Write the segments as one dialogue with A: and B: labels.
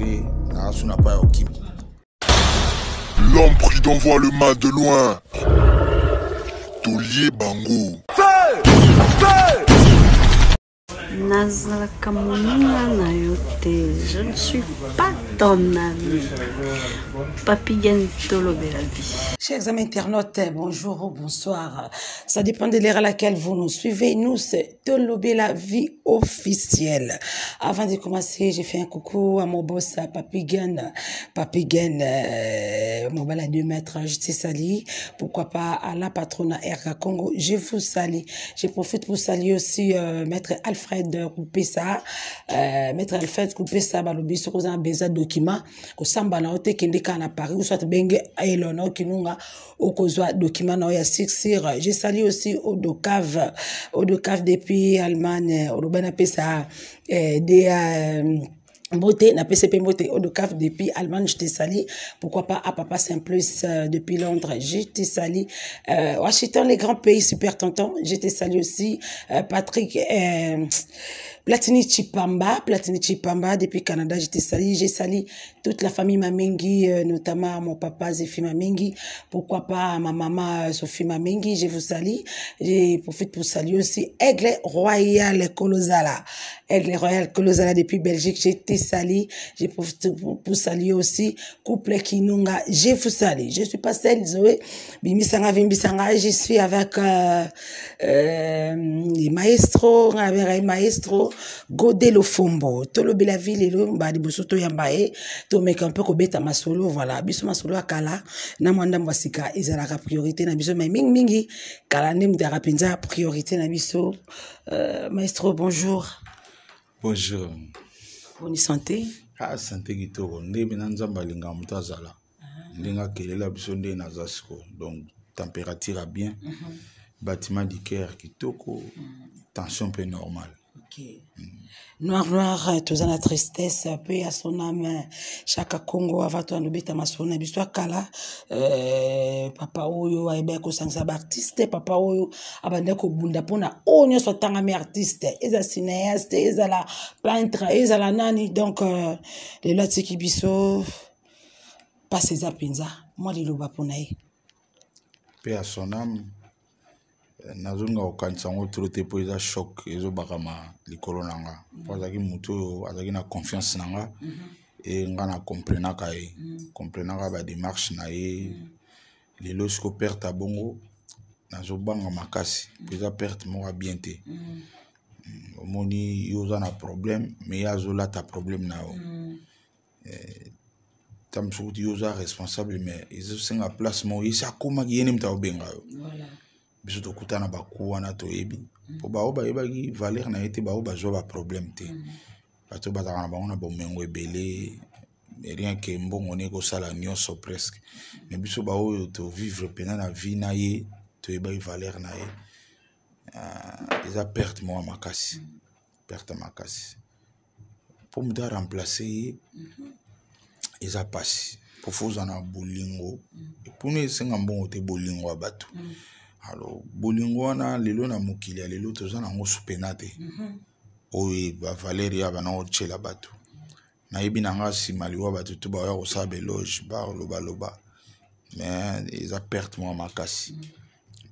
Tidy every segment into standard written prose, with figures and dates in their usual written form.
A: dire naza na pa ya okima.
B: L'homme prudent voit le mal de loin. Tolie bango.
C: Nazalaka moninga na yo te, je ne suis pas ton ami. Papy Gen tolobela vie.
D: Chers amis internautes, bonjour ou bonsoir. Ça dépend de l'heure à laquelle vous nous suivez. Nous, c'est Tolobela vie officielle. Avant de commencer, j'ai fait un coucou à mon boss, Papy Gen. Papy Gen, mon bel à 2 mètres, je te salue. Pourquoi pas à la patronne RK Congo, je vous salue. Je profite pour saluer aussi Maître Alfred Koupessa. Maître Alfred Koupessa, balobi, soki oza na besoin document, kosamba na yo te, kende kaka na Paris, ou soit benge Elona Kinunga, okozwa document na yo ya six. Je salue aussi Odocave, Odocave depuis Allemagne, oloba napesa DA mbote, napesi mpe mbote Odocave depuis Allemagne, je te salue. Pourquoi pas à Papa Simplice depuis Londres, je te salue. Washington, les grands pays, super tonton, je te salue aussi. Patrick Platini Chipamba, Platini Chipamba depuis Canada, je te salue. Je salue toute la famille Mamengi, notamment mon papa Zéphie Mamengi, pourquoi pas ma maman Sophie Mamengi, je vous salue. Je profite pour saluer aussi Aigle Royal Kolozala. Aigle Royal Kolozala depuis Belgique, je te salue. Je profite pour saluer aussi couple Kinunga, je vous salue. Je suis pas celle Zoé Bimisanga Vimbisanga, je suis avec les maestros, avec maestro Godé Lofombo. Tolobela ville lelo ba liboso to yamba ye, to meka un peu kobeta masolo, voilà. Biso masolo ya kala na mwa ndambo ya sika ezalaka priorité na biso, mais mingi mingi kala nde moto ayaka mpenza priorité na biso. Maestro, bonjour.
A: Bonjour.
D: Boni santé?
A: Ah, santé kitoko. Nde bena Nzambe alingaka moto azala. Ndenge akelela biso nde naza siko. Donc température a bien. Bâtiment du cœur kitoko. Tension pe normale.
D: Okay. Noir noir, toza na tristesse pe à son âme. Chaka Congo avant to andobeta masolo na biso akala. Papa oyo ayebaki kosangisa ba artiste, papa oyo abandaki kobunda mpona oyo nyonso atangami artiste, eza cinéaste, ezala peintre, ezala nani. Donc lelo atiki biso passe eza mpenza mwa liloba mpona ye.
A: Pe à son âme, nazonga kokanisa yango trop te mpo eza choc ezobakama likolo na nga. Mpo azalaki motu oyo azalaki na confiance na nga, e nga na comprenaka ye, comprenaka ba démarche na ye. Lelo siko perte ya bongo nazobanga makasi mpo eza perte moko ya bien te. Omoni yo oza na problème, mais ye azolata problème na yo. Ta mosusu kuti yo oza responsable, mais ezosenga place moko ye si akomaki ye nde moto akobenga yo. Biso tokutana baku wana toyebi mpo bao bayebaki valeur na ye te, bao bazwa ba problème te. Bato bazalaka na bango na bomengo ebele, rien que mbongo ne ekosala nyonso presque. Mais biso baoyo tovivre mpena na vie na ye, toyebaki valeur na ye. Eza perte moko makasi, perte makasi. Mpo moto aremplace ye eza mpasi, mpo fo ozala na bolingo. Mpona esenga mbongo te, bolingo ya bato. Alors bolingo wana lelo na mokili ya lelo toza nango supena te, oyo ba valeur ya bana otyela bato. Nayebi na nga nsima liwa bato to baoya kosala beloge balobaloba, mais eza perte moko makasi,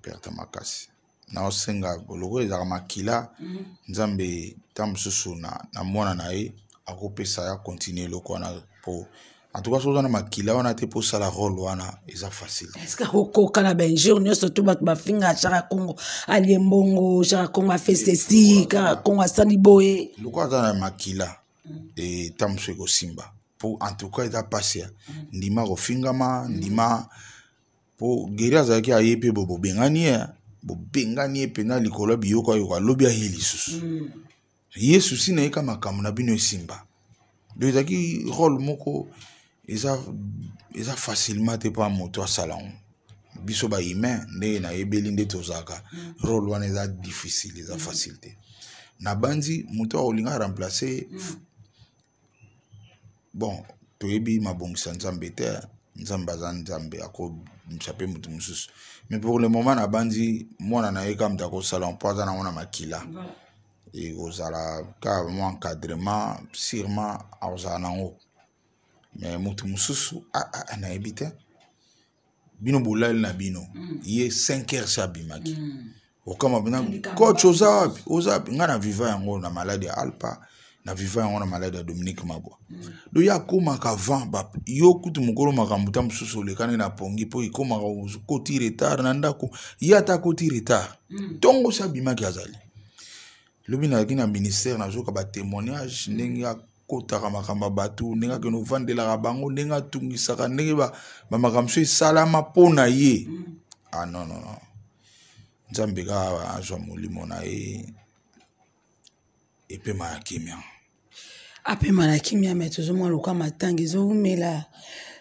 A: perte makasi. Naosenga lokola ezalaka makila, Nzambe ta mosusu na mwana na ye akopesa ya continue eloko wana. Po en tout cas soki oza na makila wana te mpo osala role wana eza facile.
D: Est-ce que akokoka na bainjure nyonso to bato bafinga Chaka Congo alie mbongo, Chaka Congo afesesi, Chaka Congo asali boye?
A: Lokola aza na makila, e ta mosusu ekosimba. Po en tout cas eza mpasi ya ndima kofingama, ndima po Geri azalaki aye mpe bo bobengani ye, bobengani ye mpenza likolo ya biloko ayoka alobi aye lisusu. Ye susi na ye ka makambo na bino esimba. Donc ezalaki role moko eza facilement te mpo moto asala yango. Biso ba humain ndenge nayebeli nde tozalaka, role wana eza difficile, eza facile te. Nabandi moto akolinga remplacer, bon toyebi mabongisa Nzambe te, Nzambe aza Nzambe, akobimisa mpe moto mosusu. Mais pour le moment nabandi mwana na ye kaka moto akosala, mpo aza nango na makila. Ekozala kaka mwa encadrement, sûrement akozala nango. Mais moto mosusu ah, ah, ah, nayebi te, bino bolali na bino. Ye 5 heures se abimaki. Okama mpena, coach, oza wapi, oza wapi? Ngai na viva yango na maladi ya Alpa, na viva yango na maladi ya Dominique Mabwa. Do ye akomaka avant yo kutu mokolo makambo ta mosusu olekani na pongi mpo ekomaka koti retard na ndako. Ye ata akoti retard, ntongo si abimaki azali. Lobi nazalaki na ministère, nazoka batémoignage ndenge akotaka makambo ya bato, ndenge akende ovandelaka bango, ndenge atungisaka, ndenge bamakambo so esalama mpo na ye. Ah non, non, non, Nzambe kaka azwa molimo na ye epema na kimia.
D: Apema na kimia. Mais tozomona lokwa matanga ezowumela.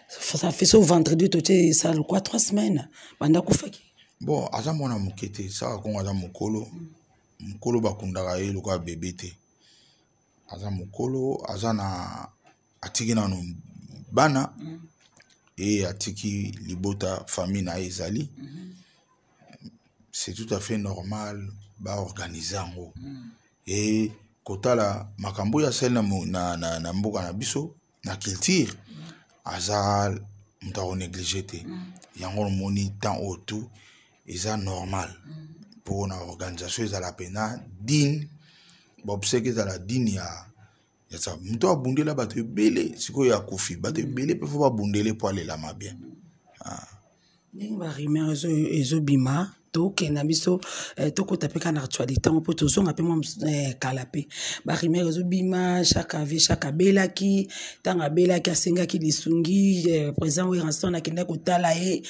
D: Ça fait so vendredi totie, esala lokwa 3 semaines banda akufaki.
A: Bon, aza mwana moke te. Saka Kongo aza mokolo. Mokolo bakundaka ye lokola bebe te. Aza mokolo, aza na, atiki nano bana e atiki libota, famille na ye ezali. C'est tout à fait normal baorganize yango. E kotala makambo oyo asali na mboka na biso, na culture, aza moto akonéglige te. Yango omoni, temps oyo tout eza normal mpo na organisation ezala mpena digne, baobsèques ezala digne ya moto abundela bato ebele. Sikoyo akufi, bato ebele mpe fo babundele mpo alelama bien. Ah.
D: Ndenge barumeur ezobima, tokenda biso tokota mpe kaka na actualité yango mpo tozonga mpe mwa kala. Mpe barumeur ezobima, chaque vie, chaque abelaki, ntango abelaki asengaki lisungi président Werrason akendaki kotala ye,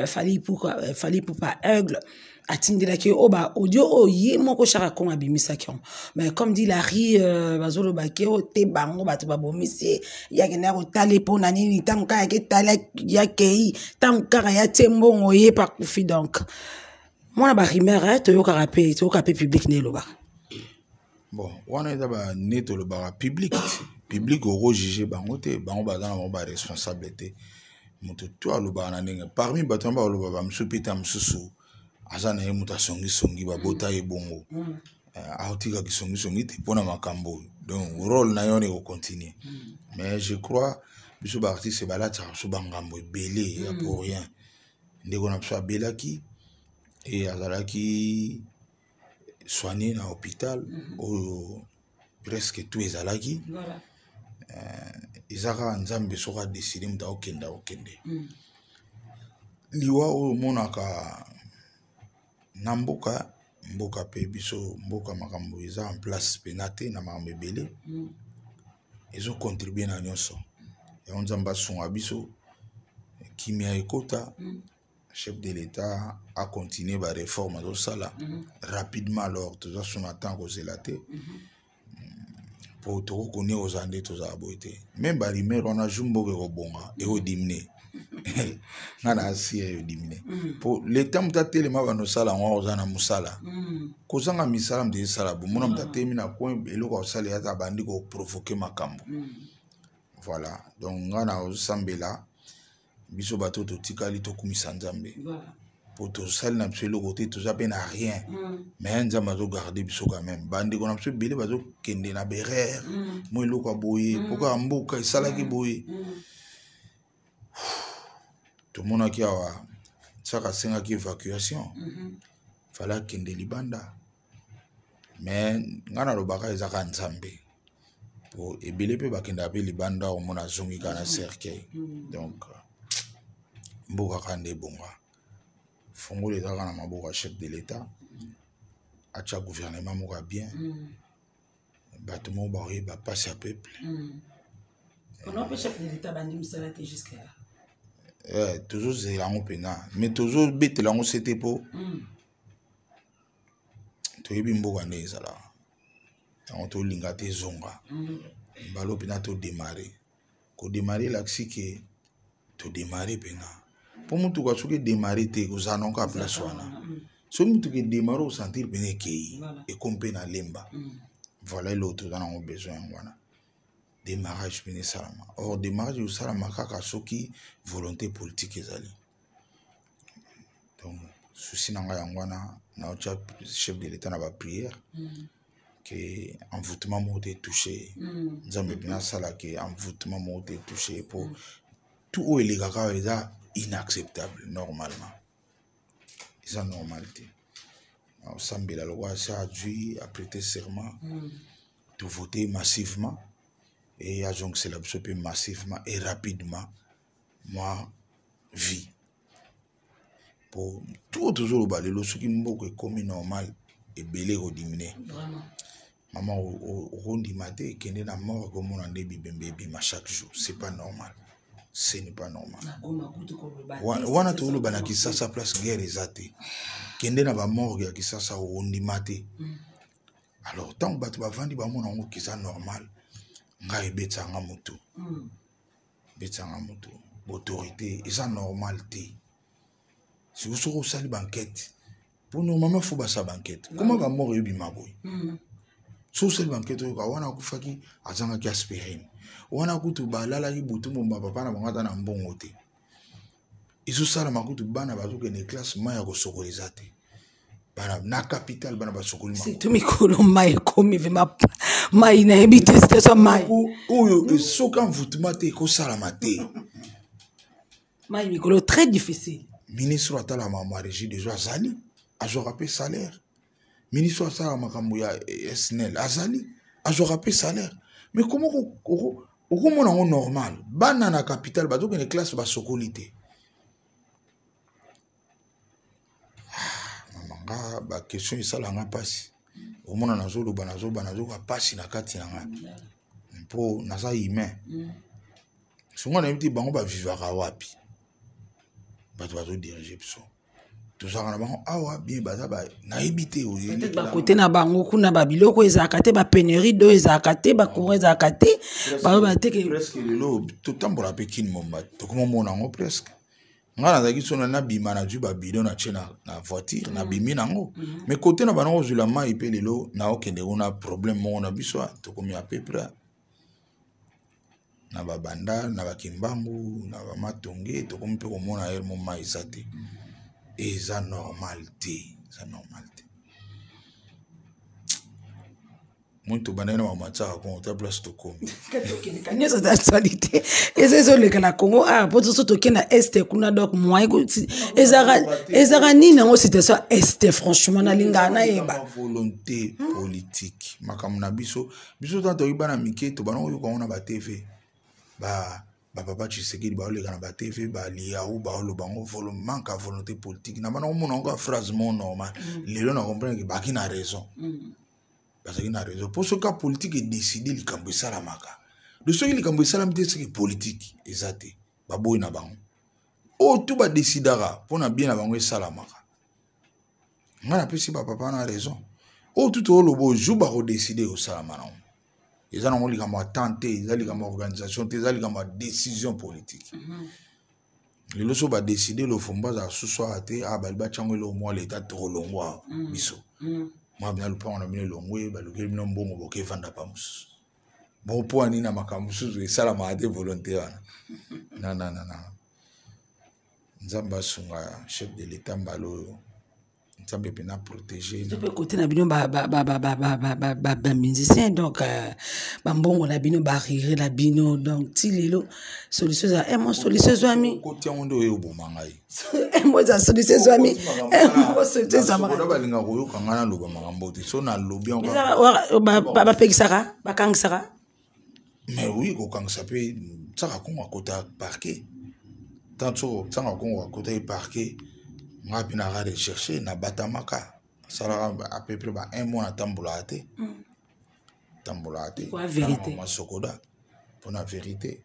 D: Fally Ipupa Aigle atindelaki oyo ba audio oyo ye moko Shaka Kongo abimisaki yango. Mais comme dit Larry, bazolobaki oyo te, bango bato babomisi ye, ye akendaki kotala ye mpo na nini? Ntango kaka yake tala, yakei, ntango kaka ya tie mbongo, ye mpe akufi. Donc mwana barumeur toyokaka mpe, toyoka mpe public nde elobaka.
A: Bon, wana eza bane tolobaka public. Public okojuge bango te, bango baza na bango baresponsable te. Moto to alobaka na ndenge parmi bato wana baloba, bamosusu mpe ta mosusu aza na ye moto asongisongi, babota ye bongo. Aotikaki songisongi te mpona makambo oyo, donc rôle na ye wana ekocontinue. Mais je crois biso baartiste balatisaka biso bangambo ebele ya pour rien. Ndeko na biso abelaki e azalaki soigné na hôpital oyo presque tout ezalaki. Eza kaka Nzambe soki adécider moto akokende, akokende. Liwa oyo omonaka na mboka, mboka mpe biso mboka, makambo eza en place mpena te na makambo ebele ezocontribue na nyonso yango. Nzambe asunga biso, kimia ekota. Chef de l'État acontinue baréforme azosala rapidement. Alors toza so na temps kozela te, po tokokoni kozala nde tozala boye te. Même barumeur wana, jour mboka ekobonga, ekodiminuer. Nga na asire ekodiminuer, po leta moto atelema bando osala yango, akozala na mosala. Kozanga misala moto esala bomona moto atelemi na coin, eloko akosala ye ata abandi koprovoquer makambo. Voilà, donc nga na ozosambela biso bato totikali tokumisa Nzambe, po tosali na biso eloko te, toza mpe na rien, mais Nzambe azogarde biso quand même. Bandeko na biso ebele bazokende na berere mo eloko ya boye, mpo kaka mboka esalaki boye. Tomonaki awa saka asengaki évacuation, fallait akende libanda. Mais ngai nalobaka eza kaka Nzambe, po ebele mpe bakendaka mpe libanda, omona azongi kaka na cercueil. Donc mboka kaka nde ebonga, fongolo eza kaka na maboko ya chef de l'État. Atya gouvernement moko ya bien, bato moko bakoyeba mpasi ya peuple.
D: Pendant mpe chef de l'État bandi mosala te jusque là.
A: Tozozela yango mpena, mais tozobetela yango se te, mpo toyebi mboka nde ezalaka yango. Tolinga te ezonga mbala mpena todémarrer. Kodémarrer elakisi ke todémarrer mpena, mpo motuka soki edémarrer te, kozala nango kaka place wana. Soki motuka edémarrer, osentir mpena ekei, ekomi mpe na lemba. Voilà, eloko toza nango besoin yango wana, démarrage mpena esalama. Or démarrage ekosalama kaka soki volonté politique ezali. Donc souci na ngai yango wana, naotya chef de l'État na baprière. Ke envoûtement moko te touche. Nzambe mpenza asala ke envoûtement moko te touche, po tout oyo elekaka awa eza inacceptable. Normalement eza normal te. Osambela lokola sa azwi aprêter serment, tovote massivement e azongisela biso mpe massivement et rapidement mwa vie, po tout tozoloba lelo, soki mboka ekomi normal, ebele ekodiminuer. Mama, okondima te, ekende na mort, ekomona nde bibembe ebima chaque jour. C'est pas normal, ce n'est pas normal. Wana toloba na Kisasa, place guerre eza te, kende na bamorgue ya Kisasa, okondima te. Alors ntango bato bavandi, bamona yango keza normal, ngai ebetanga motu, betanga motu. Autorité, eza normal te. Sikoyo soki osali baenquête, po normalement faut basala baenquête, koma bamort eyebima boye. Soki osali baenquête, oyoka wana akufaki, azangaki aspirine, wana kutu balalaki butu momba, papa na bango ata na mbongo te. Ezosalama kutu bana bazokende classe, mai ya kosokola eza te. Bana na capitale, bana basokoli.
D: Surtout mikolo mai ekomi vraiment mai, nayebi te situation mai.
A: Oyo soki envoûtement te, ekosalama te.
D: Mai mikolo très difficile.
A: Ministre atalaka makambo ya Régie des eaux azali, azwaka mpe salaire. Ministre asalaka makambo ya SNEL azali, azwaka mpe salaire. Mais comment okomona yango normal, bana na capitale bazokende classe, basokoli te? Mama, nga baquestion esalanga mpasi. Omona nazoloba, nazoba, nazoka mpasi na kati na nga, mpo naza humain. Songo nayebi te bango bavivaka wapi. Bato bazodirige biso, tozalaka na bango awa bien, baza nayebi te.
D: Bakote na bango kuna, babiloko ezalaka te, bapénurie d'eau ezalaka te, bacourant ezalaka te, baloba te.
A: Presque lelo totambola mpe kini momba, tokomomona yango presque. Ngai nazalaki so nabima, nazwi babidon, natie na voiture, nabimi nango. Mais kote na bango kozwila mai mpe lelo naokende kuna, problème moko na biso tokomi à peu près na babanda na bakimbangu na bamatonge, tokomi mpe komona ere mo mai eza te. Eza normal te, eza normal te. Moi tobandaki na mama Tsaka Kongo ta place tokomi.
D: Nyonso eza actualité, eza ezoleka na Congo awa, po soso toke na Est kuna. Donc moyen ezalaka nini yango, situation ya Est? Franchement, nalingaka nayeba.
A: Volonté politique, makambo na biso. Biso tana toyoki bana mike, tobanda koyoka yango na baTV, bapapa Tshisekedi baoleka na baTV, baliyahu baoloba yango, manque ya volonté politique. Na bana komona yango ka phrase mo normal. Lelo na comprendre ke baki na raison, bazalaki na raison, mpo soki ka politique edécider, likambo esalamaka. De soki likambo esalami te, soki politique eza te, baboyi na bango oyo tu badécidaka mpona bien na bango esalamaka. Ngai napesi bapapa na raison. Oyo tu tooloba, oyo jour bakodécider, ekosalama nango. Eza nango likambo ya temps te, eza likambo ya organisation te, eza likambo ya décision politique. Lelo so badécider Lofombo azala susu awa te, awa bali batyango eloko mwa leta, tokolongwa awa. Biso mwa bina lupango na bino elongwe, balukeli bino mbongo, boke evanda pa mosusu. Bon, mpo ani na makambo mosusu esalamaka te, volonté wana nananana. Nzambe asunga chef de l'État mbala oyo, Nzambe mpena protege.
D: Mpe kote na bino bamusicien, donc bambongo na bino, barire na bino, donc ti lelo solution eza mo solution ezwami?
A: Koti yango nde oyo oboma ngai.
D: Mo eza solution ezwami, mo solution ezwamaka.
A: Balinga koyoka ngai naloba makambo te, so nalobi.
D: Bapekisaka, bakangisaka?
A: Mais oui, kokangisa mpe. Tsaka Kongo akota parquet. Tant soko Tsaka Kongo akota parquet, ngai mpe naka recherche, nabatamaka, asalaka à peu près ba un mois, natambolaka te, tambolaka te. Masokoda mpona vérité,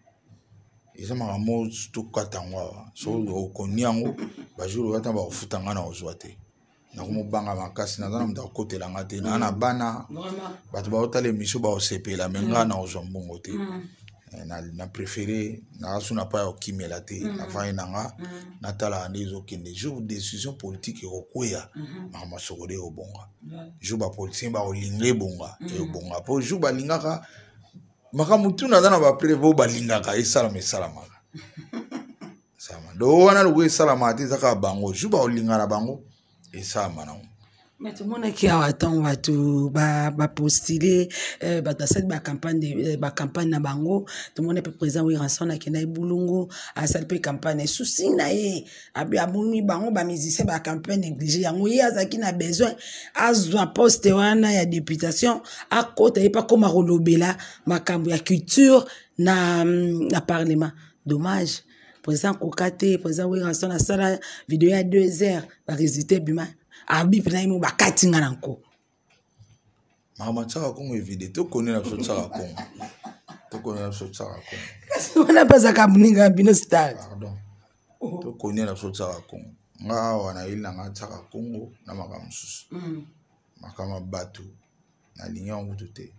A: eza makambo tokata yango awa. So okoni yango, bajour oyo ata bakofuta ngai na kozwa te, nakomobanga makasi. Naza na moto akotela nga te, naa na bana. Bato baotala émission, baosepela, me ngai na kozwa mbongo te. Na préféré naza so na pa ya kokimela te. Navandi na nga, natalaka nde ezokende. Jour décision politique ekokweya, makambo ya Sokode ekobonga. Jour bapoliticien bakolinga ebonga, ebonga, mpo jour balingaka makambo tu, naza na bapreuve oyo balingaka esalama, esalamaka, esalama. Do wana lokola esalamaka te, eza kaka bango. Jour bakolinga na bango, esalama nango.
D: Mais tomonaki awa ntango bato bapostule, bato basali bacampagne na bango. Tomoni mpe président Werrason akendaki Bulungu, asali mpe campagne. Susi na ye, amoni bango bamusicien, bacampagne néglige yango. Ye azalaki na besoin azwa poste wana ya députation, akota ye mpe akóma kolobela makambo ya culture na parlement. Dommage, président koka te. Président Werrason asala video ya 2 heures, barésultat ebima, abi mpena ye mo bakati nga na nko.
A: Makambo atiaka Kongo evide. Tokoni na biso tiaka Kongo, tokoni na biso tiaka Kongo.
D: Kasi wana mpe azalaka moninga ya bino star.
A: Pardon, tokoni na biso tiaka Kongo. Nga awa nayeli na nga tiaka Kongo na makambo mosusu. Makambo ya bato nalingi yango kutu te.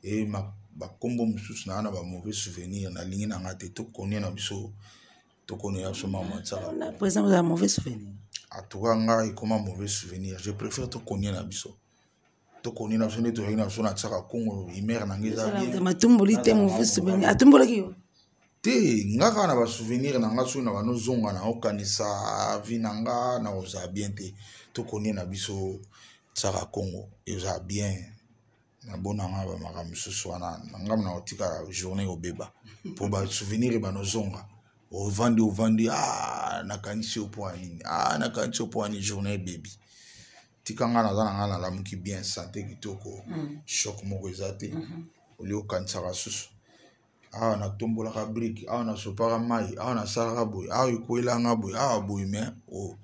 A: E bakombo mosusu naa na bamauvais souvenir, nalingi na nga te. Tokoni na biso, tokoni na biso makambo ya tiaka.
D: Na président ozala mauvais souvenir?
A: En tout cas, nga ekoma mauvais souvenir. Je préfère tokoni na biso, tokoni na biso nde toyaki na biso na tiaka Kongo. Imere na nga eza bien.
D: Matumboli te, mauvais souvenir atumbolaki yo?
A: Te, nga kaka na basouvenir na nga. Soki na banozonga na okanisa vie na nga, na kozala bien te. Tokoni na biso tiaka Kongo, ezala bien. Nabona nga bamakambo mosusu wana na ngambo na kotika journée kobeba mpo basouvenir ebanozonga. Ovandi, ovandi, ah, nakanisi yo mpo ya nini? Ah, nakanisi yo mpo ya nini? Journée ebebi. Tika nga naza na nga, nalamuki bien, santé kitoko. Choc moko eza te. Olie okanisaka susu: awa natombolaka brique, awa nasopaka mai, awa nasalaka boye, awa ekwelanga boye, awa boye. Mais oh,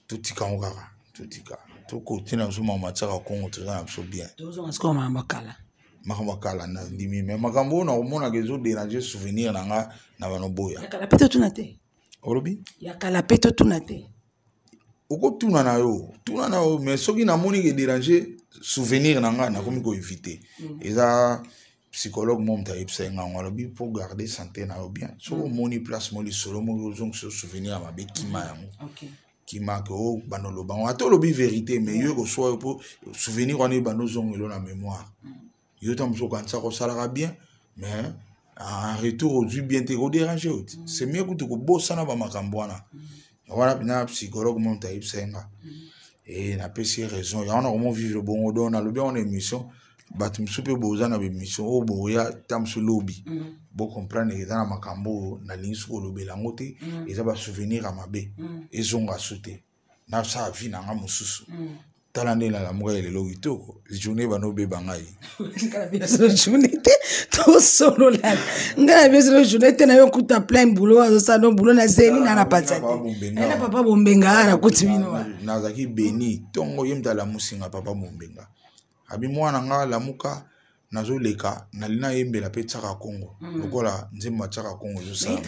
A: totika yango kaka, totika, tokoti na biso makambo atiaka Kongo, toza na biso bien.
D: Tozonga sikoyo makambo ya kala.
A: Makambo ya kala nandimi, mais makambo oyo nakomonaka ezodéranger souvenir na nga na banoboya.
D: Ya kala mpe totuna te?
A: Olobi?
D: Ya kala mpe totuna te?
A: Okotuna na yo, tuna na yo, mais soki namoni ke déranger souvenir na nga, nakomi koéviter. Eza psychologue mo moto ayebisa ye ngango, alobi mpo garder santé na yo bien, soki omoni place mo lisolo moko ozongisa souvenir ya mabe, kima yango. Kima ke o banda oloba yango, ata olobi vérité, mais yo ekoswa yo mpo souvenir wana ebanda ozongelo na mémoire. Yo ta mosu okanisaka osalaka bien, mais en retour ozwi bien te, kodéranger yo te. C'est mieux kutu kobosana bamakambo wana. Wana mpena psychologue mo moto ayebisa ye nga, e napesi ye raison. Yango na komo vivre bongo. Donc nalobi yango na émission. Bato mosusu mpe boza na baémission oyo boya ta mosu lobi, bocomprendre eza na makambo oyo nalingi soki olobela yango te. Eza basouvenir ya mabe, ezonga su te. Nasala vie na nga mosusu. Tala nde nalamuka ya lelo kitoko, journée bana obeba ngai.
D: Journée te, tosolola ngai na biso journée te. Na yo kuta plein boulot, azosala no boulot na zeli na panza te na papa Bombenga, nakuti bino.
A: Nazalaki beni ntongo, ye moto alamusinga, papa Bombenga. Abi mwana nga, lamuka, nazoleka, nali nayembela mpe tiaka Kongo. Lokola nzembo atiaka Kongo ezosala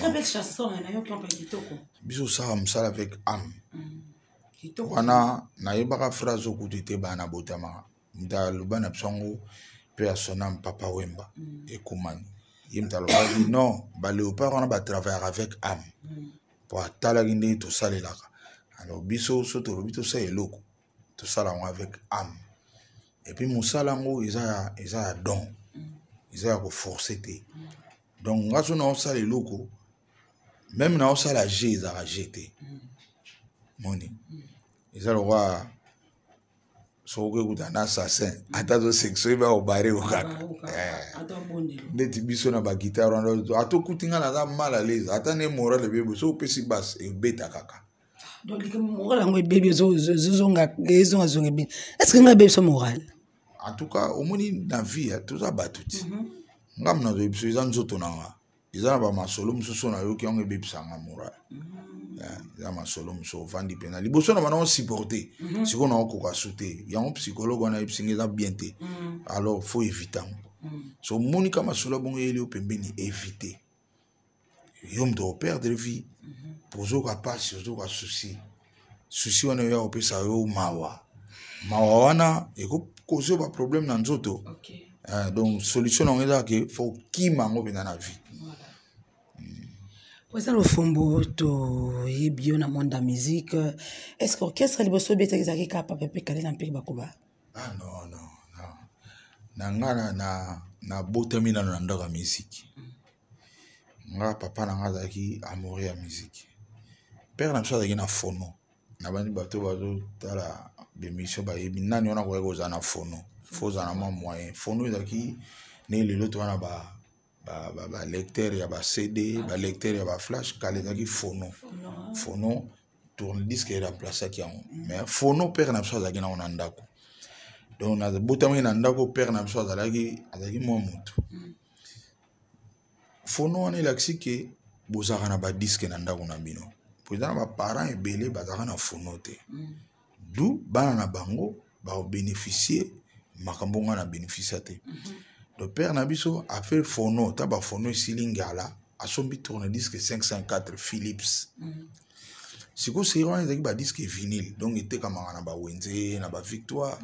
A: biso, osala mosala avec âme. Wana nayebaka phrase okutu te. Bana botamaka, moto aloba na biso yango mpe ya sonam Papa Wemba. Ekomani ye moto alobaki non, baléopard wana batravaillaka avec âme, po atalaki ndenge tosalelaka. Alors biso so tolobi tosala eloko, tosala yango avec âme. Et puis mosala yango eza ya don, eza ya koforcer te. Donc nga so naosala eloko, même naosala g, ezalaka g te. Moni eza lokwa soki okekuta na assassin, ata azosekisa, oyebi akobare yo kaka. Ndeti biso na baguitare wana, ata okuti nga naza mal à l'aise, ata nde moral ebebe, soki opesi basse, ebeta kaka.
D: Donc moral yango ebebi, ezonga zonga ebebi. Est ce que ngai ebebi so moral?
A: En tout cas, omoni na vie toza bato ti. Ngambo nazoyebi biso eza nzoto na nga, eza na bamasolo mosusu nayoki yango ebebisanga moral. Eza masolo mosusu ovandi mpena liboso na bana osupporte, sikoyo naokoka su te. Yango psychologue wana ayebisinga eza bien te. Alors faut éviter yango. So omonika masolo bongo eyeli yo pembeni, éviter. Yo moto operdre vie po ozoyoka mpasi, ozoyoka souci. Souci wana oya kopesa yo mawa, mawa wana ekokoze yo baproblème na nzoto. Donc solution nango eza ke faut kima yango mpenza na vie.
D: Eza Lofombo, toyebi yo na monde ya musique. Est ce que orchestre liboso obetaki ezalaki kaka Papa Pepe Kale na Mpeki Bakoba?
A: Ah non, non, non, na nga na nabotami nano na ndako ya musique. Nga papa na nga azalaki amoureux ya musique. Père na biso azalaki na phono na bandi bato bazotala. Bemission bayebi nani wana akoki kozala na phono. Faut ozala na mwa moyen. Phono ezalaki ndenge lelo toza na ba lecteur ya ba CD, ba lecteur ya ba flash. Kala ezalaki phono. Phono, tourne disque eremplaçaki yango. Mais phono, père na biso azalaki nango na ndako. Donc nabotamaki na ndako, père na biso azalaki mwa motu. Phono wana elakisi ke bozalaka na badisque na ndako na bino, po eza na baparent ebele bazalaka na phono te. Du bana na bango bakobénéficie makambo nga na bénéficia te. Donc père na biso afe phono, ta baphono esili ngala, asombi tourne disque 504 Philips. Sikoyo série wana ezalaki badisque vinyle, donc etekamaka na bawenze, na bavictoire.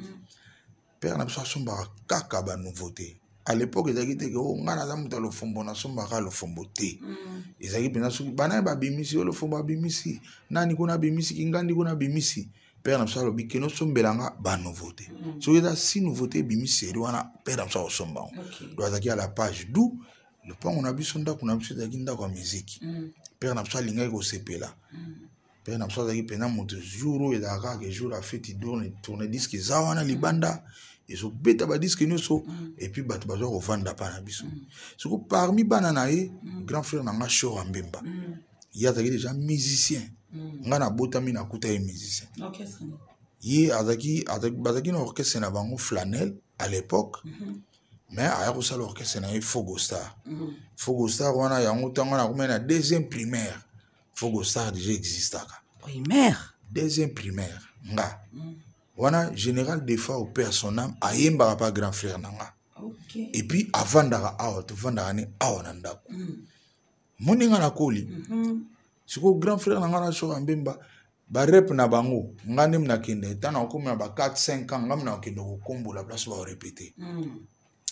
A: Père na biso asombaka kaka banouveauté. À l'époque ezalaki te ke o ngai naza moto ya Lofombo, nasombaka Lofombo te. Ezalaki mpenza soki bana babimisi oyo Lofombo abimisi, nani kuna abimisi, kingandi kuna abimisi, père na biso alobi kende osombelanga banouveauté. Soki eza si nouveauté ebimi série wana, père na biso akosomba yango. Donc azalaki à la page. Du lopango na biso, ndako na biso ezalaki ndako ya miziki. Père na biso alingaki kosepela. Père na biso azalaki mpenza moto, jour oyo ezalaka kaka jour ya feti, tourne disque eza wana libanda, ezobeta badisque nyonso, et puis bato bazwa kovanda mpa na biso. Siko parmi bana na ye, grand frère na nga Shora Mbemba, ye azalaki déjà musicien. Nga nabotami nakuta ye musicien. Ye azalaki, bazalaki na orchestre na bango Flanel à l'époque, mais aya kosala orchestre na ye Fogo Star. Fogo Star wana, yango ntango nakomi na deuxième primaire, Fogo Star déjà existaka.
D: Primaire?
A: Deuxième primaire nga. Wana Général Defa, paix à son âme, ayembaka pa grand frère na nga. Et puis avandaka awa, tovandaka ne awa na ndako. Moni nga nakoli. Sikoyo grand frère na nga na Soka Mbemba, barep na bango, nga nde nakende. Ntango nakomi na ba 4 5 ans, nga nakende kokombola place baorépéter.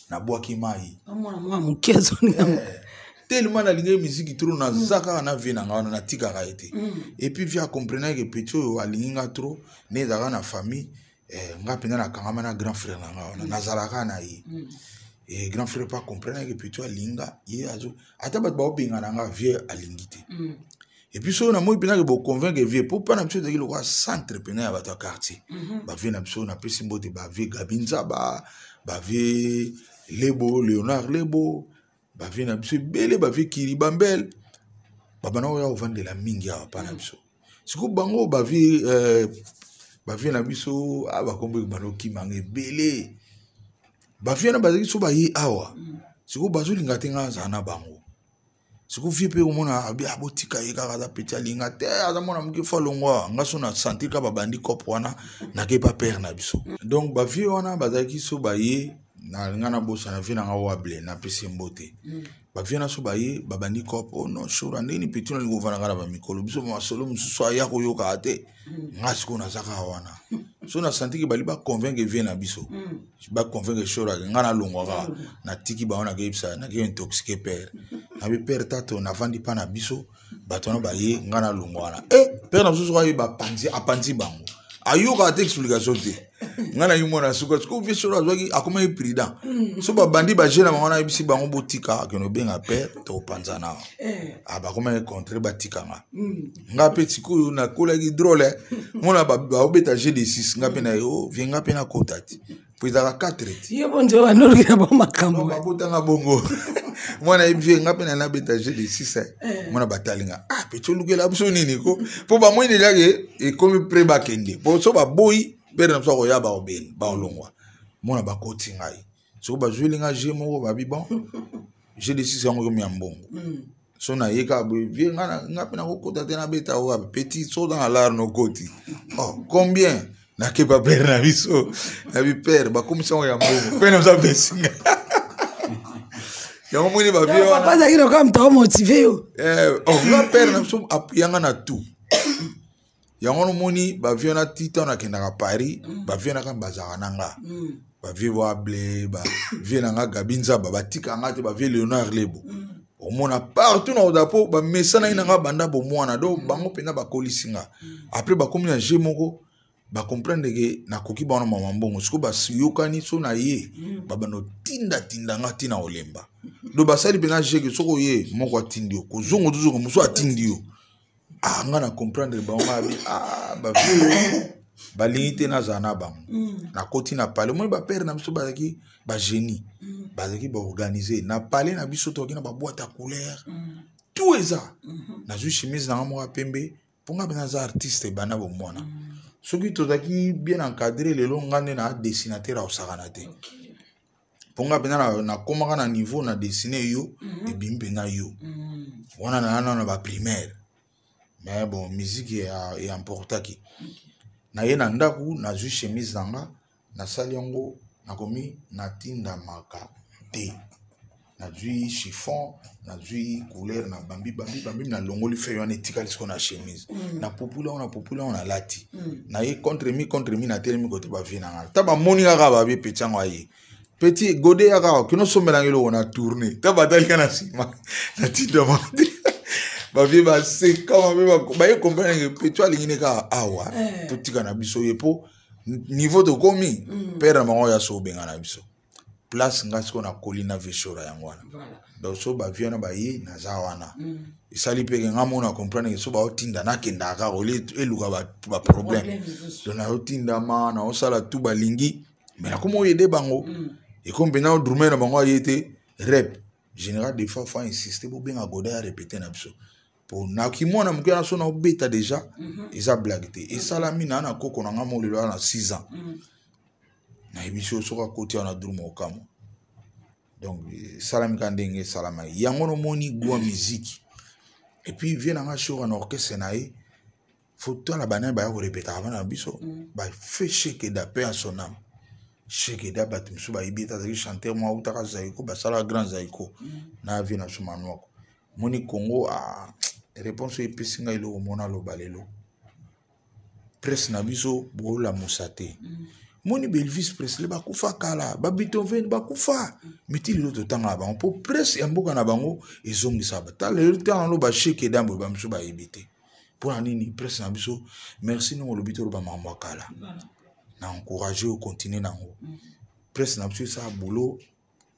A: Nabwaki mai.
D: Omona mwa moke azolinga.
A: Tellement nalingi musique trop, naza kaka na vie na nga wana, natikaka ye te. Et puis vieux acomprenaki ke petit oyo alingi nga trop. Nde ezalaka na famille, nga mpenza nakangama na grand frère na nga wana, nazalaka na ye. E grand frère mpe acomprenaki ke petit oyo alingi nga. Ye azo ata bato baobenga na nga, vieux alingi te. Et puis soki namoni mpenza ke boconvaincre vieux, po mpa na biso ezalaki lokola centre mpenza ya bato ya quartier. Bavieux na biso, napesi mbote, bavieux Gabi Nzaba, bavieux Lebo, Léonard Lebo, bavieux na biso ebele, bavieux Kiri Bambel, babanda oyo kovandela mingi awa mpa na biso. Sikoyo bango bavieux na biso, bakombo banda okimanga ebele. Bavieux na bazalaki so baye awa, sikoyo bazolinga te nga azala na bango. Sikoyo vieux mpe komona abi abotika ye kaka, aza petit, alinga te, aza mwana moke, fo alongwa. Nga so na sentir kaka babandi cope wana, nakei pa père na biso. Donc bavieux wana bazalaki so baye na nga, nabosana vieux na nga Wable, napesi ye mbote. Bavieux na so baye, babandi cope: "Oh non, Shora, ndenge petit nalingi kovanda na bamikolo biso, masolo mosusu aya koyokaka te." Nga sikoyo naza kaka wana, so na senti ke bali baconvaincre vieux na biso, baconvaincre Shora ke nga nalongwa kaka. Natiki bango, nakeyebisa, nakei intoxiquer père nabi: "Père, tato navandi mpa na biso, bato wana baye, nga nalongwa wana." E père na biso soko ayeba, apanzi, apanzi bango, ayokaka te explication te. Nga na ye mwana suka. Sikoyo vieux Shora azwaki, akomaki prudent. So babandi baje na bango, nayebisi bango botika, akende obenga père, tokopanzana awa. Ah, bakomaki contre, batikanga. Nga mpe sikoyo nakolaki drôle. Mona baobeta jeu de 6, nga mpe na ye: "O vieux, nga mpe nakota ti," po ezalaka 4 ti.
D: Yo bonzo bandolukela bo makambo.
A: Babotanga bongo. Mwana ye: "Vieux, nga mpe na nabeta jeu de 6." Mwana batalinga: "Ah, pe tolukela biso nini ko?" Mpo bamoi déjà ke ekomi près bakende, po so baboyi, père na biso akoya, baobeni, baolongwa. Mona bakoti ngai, soki bazweli nga jeu moko, babi: "Bon, jeu de 6 yango ekomi ya mbongo." So naye kaka boye: "Vieux, nga mpe nakokota te, nabeta oyo." "Petit, so oza na lar, nokoti." "Oh, combien?" Nakepa père na biso, nabi: "Père, bakomisi yango ya mbongo." Père na biso apesinga yango. Moni bavieux
D: wana, azalaki lokola moto amotiver yo.
A: Oh, nga père na biso apuyanga na tout yango. Nomoni bavieux wana ti ntango nakendaka Paris, bavieux naka bazalaka na nga, bavieux Wable, bavieux na nga Gabi Nzaba, batika nga te, bavieux Léonard Lebo. Omona partout na kozala, mpo bamesanaki na nga banda bomwana. Donc bango mpenza bakolisi nga. Après bakomi na jeu moko, bacomprendre ke nakoki bango na mama mbongo. Sikoyo bayokani, so na ye babanda otindatinda nga ntina kolemba. Donc basali mpenza jeu ke soki oye, moko atindi yo, kozonga, tozonga, mosusu atindi yo. Ah, nga na comprendre bango, nga abi: "Ah, bavieux." Balingi te nazala na bango. Nakoti na palais, omoni bapere na biso bazalaki bagénie, bazalaki baorganize. Na palais na biso tokoki na baboite ya couleur, tout eza. Nazwi chemise na nga moko ya pembe, mpo nga mpenza aza artiste ebanda bomwana. Soki tozalaki bien encadré, lelo nga nde na dessinateur akosakana te, mpo nga mpenza nakomaka na niveau na dessine yo, ebimi mpenza yo. Wana na nano na baprimaire, mais bon, musique eemportaki. Naye na ndako, nazwi chemise na nga, nasali yango, nakomi natindamaka te. Nazwi chiffon, nazwi couleur, na bambi bambi bambi, nalongoli feuille wana etikali sikoyo na chemise. Napupuli yango, napupuli yango, nalati. Naye contre mi contre mi, natelemi kote bavie na nga. Ta bamoni kaka babi petit yango aye, petit gode ya kaka kino osombelanga eloko na tourne. Ta batali ka na nsima, natindamaka te. Bavie baseka mabe, baye comprendre ke petit alingi ne kaka awa. Totika na biso ye, mpo niveau tokomi, pere na bango ya so obenga na biso place. Nga sikoyo nakoli na veshora yango wana. Donc so bavie wana baye, naza wana. Esali mpe ke nga mona comprendre ke so baotinda, nakendaka kaka olie eluka baproblème. Donc naotindama, naosala tu balingi, mais nakoma oyede bango. Ekomi mpenza odrume na bango aye te. Rep général, des fois faut insister, bobenga Goda ya répéter na biso, po naki mwana moke wana so naobeta déjà. Eza blague te, esalami na koko na nga molelo wana na 6 ans. Nayebi so soki akoti wana drume okamwa. Donc esalami kaka ndenge esalamaki yango. Nomoni gwa miziki, et puis vie na nga shoka na orchestre na ye, faut tala banani baya korepetaka bana na biso. Bafe Shekeda, paix à son âme. Shekeda, bato mosusu bayebi ete azalaki chanteur moko autaka Zaiko, basalaka grand Zaiko na vie na biso Manwako. Moni Congo, ah, réponse oyo epesi ngai eloko mona aloba lelo. Presse na biso bolamusa te. Moni Belvis Presley bakufa kala, baBeethoven bakufa, mais ti lelo totangaka bango, mpo presse ya mboka na bango ezongisaka. Tala lelo, ntango alo basheke dambo, bamosusu bayebi te mpo na nini presse na biso. Merci ndenge olobi, toloba makambo ya kala na encourage ocontinue nango. Presse na biso esala boulot,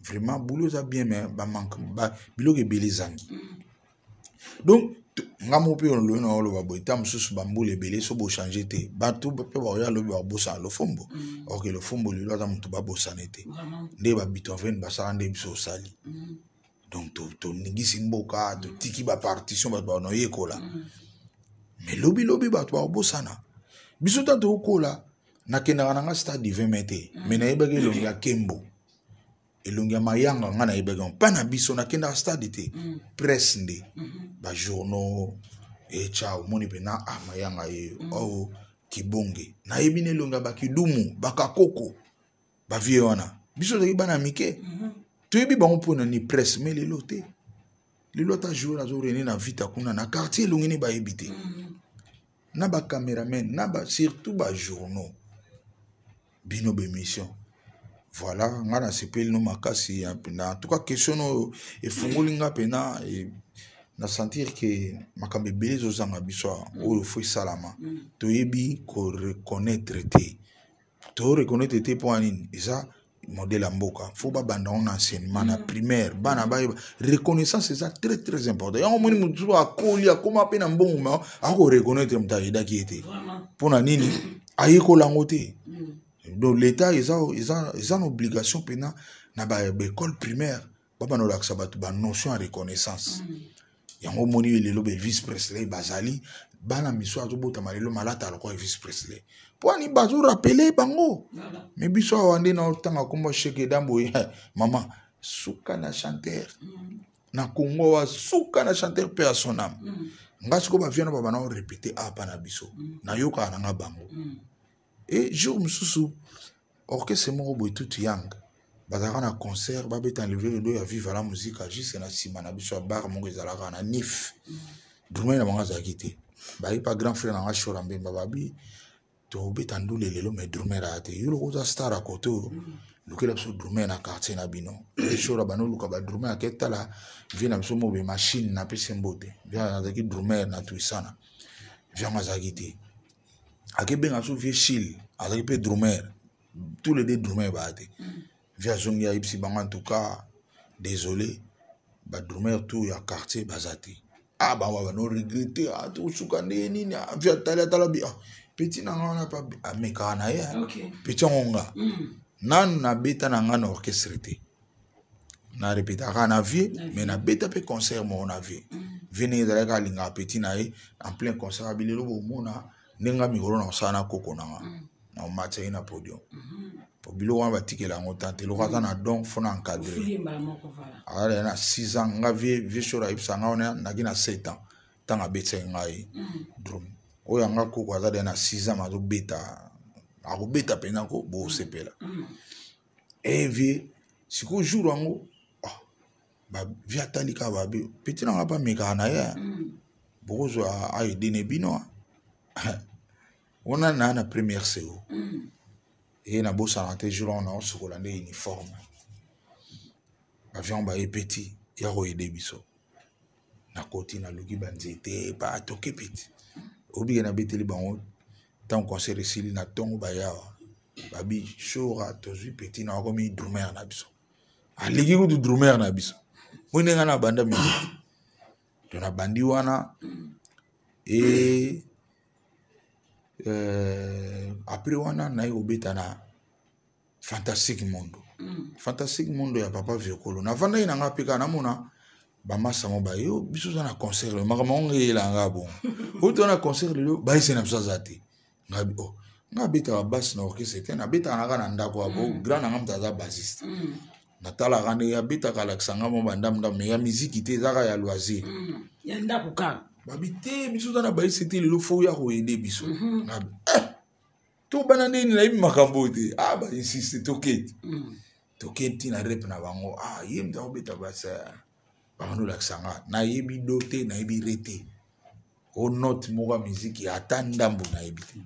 A: vraiment boulot eza bien, mais bamanque biloko ebele ezangi. Donc nga moko mpe olobi na oloba boye, ta mosusu bambula ebele so bochange te, bato mpe bakoya lobi bakobosana Lofombo. Ok, Lofombo lelo aza moto babosane te. Nde baBeethoven basala, nde biso osali. Donc toningisi mboka, totiki bapartition, bato banoyekola. Mais lobilobi bato bakobosana biso. Ta tokokola, nakendaka na nga stade du 20 mai te, mais nayebaki elongi ya Kembo, elongi ya Mayanga, nga nayebaki yango mpa na biso. Nakendaka stade te, presse nde, bajournaux etya, omoni mpena, ah, Mayanga ye oyo Kibonge, nayebi na elongi ya bakidumu, bakakoko, bavie wana. Biso tozalaki bana mike, toyebi bango mpo na ni presse. Mais lelo te, lelo ata joueur azorene na Vita kuna na quartier, elongi ne bayebi te. Na bacameraman na ba, surtout bajournaux, bino bémission. Voilà, nga nasepeli no makasi na, en tout cas question oyo efungoli nga mpena na sentir ke makambo ebele ezozanga biso oyo fo esalama. Toyebi koreconnaître te, toreconnaître te mpo ya nini? Eza modèle ya mboka, fo babanda ngo na enseignement na primaire, bana bayeba reconnaissance eza très très important. Yango omoni motu akoli, akóma mpe na mbongo, ma akoreconnaître moto ayedaki ye te. Mpo na nini? Ayekola yango te. Donc l'état eza na obligation mpena na baécole primaire babanda kolakisa bato banotion ya reconnaissance. Yango omoni lelo Elvis Presley bazali bana miso azobotama lelo malata lokola Elvis Presley, mpo ani bazorapele bango. Mais biso awa nde na otanga nkombo Sheke Dambo, mama suka na chanteur na Congo awa, suka na chanteur, paix à son âme. Nga sikoyo bavie na babana orépété apa na biso, nayokaka na nga bango. E jour mosusu orchestre moko boye, Tutu Yang, bazalaka na concert, babeta na levé rideau ya Viva la Musica, juste na nsima na biso ya bar moko ezalaka na Nif. Drummer na bango azalaki te. Baye pa grand frère na nga Shora Mbemba, babi tobeta ndule lelo, mais drummer aya te. Yo loko oza star ya kote oyo, lukela biso drummer na quartier na bino. Shora banoluka badrummer, ake tala vie na biso mobe machine, napesi mbote, vie azalaki drummer na Tuisana. Vie yango azalaki te, akebenga so vie Chile, azalaki mpe drummer. Tous les deux drummer baya te. Vie azongi, ayebisi bango: "En tout cas désolé, badrummer tout ya quartier baza te." Ah, bango bano regrette, ah, tosuka ndenge nini? Ah, vie atali, atala bi, ah. Petit na nga wana mpe amekaka na ye. Petit yango nga nanu nabeta na nga na orchestre te, na répétaka na vie, mais nabeta mpe concert moko na vie. Vie ndenge ezalaki, alingaka petit na ye. En plein concert abi: "Lelo bomona ndenge nga mikolo na kosala na koko na nga, na omatisa ye na podium." Po biloko wana batikela yango tante eloko aza na don, faut na encadre. Azala na 6 ans, nga vieux Shora ayebisa nga wana naki na 7 ans ntango abetisaki ngai drum. Oyo yanga koko aza deya na 6 ans, azobeta, akobeta mpenza ko bosepela. E vieux sikoyo jour yango vieux atali kaka, babi: "Petit nanga mpe amekaka na ye, bokozwa aedene bino." Wana na première CO e nabosana te, jour wana naosukola nde uniforme, bavion baye: "Petit, ya koyede biso." Nakoti, naluki banzete, batoke petit obike, nabeteli bango. Ntango concert esili na ntongo, bayawa babi: "Shora, tozwi petit na wakomi drummer na biso, aleki kutu drummer na biso." Moi ndenge na banda musique to nabandi wana. E après wana naye kobeta na Fantastique Mondo. Fantastique Mondo ya papa Viokolo, navandaki na nga mpe kaka namona bamasa mo baye: "Yo, biso oza na concert lelo." Makambo yango ngeyelanga bongo, oyo toza na concert lelo, bayese na biso aza te. Ngabi oh, nga abetaka basse na orchestre te, nabetaka naka na ndako ya bo grand na nga, moto aza bassiste. Natalaka ndenge abetaka, alakisa nga mo bandamundambu, mais ya miziki te, ezaka ya loisir.
D: Ya ndako kaka.
A: Babi: "Te, biso oza na bayese te lelo, faut ya koyede biso." Ngabi: "Eh, tobana ndeni, nayebi makambo oyo te." Ah, bainsiste, toketi, toketi na rep na bango. Ah, ye moto akobeta basse, bango olakisa nga, nayebi do te, nayebi re te, o note moko ya miziki ata ndambo nayebi te.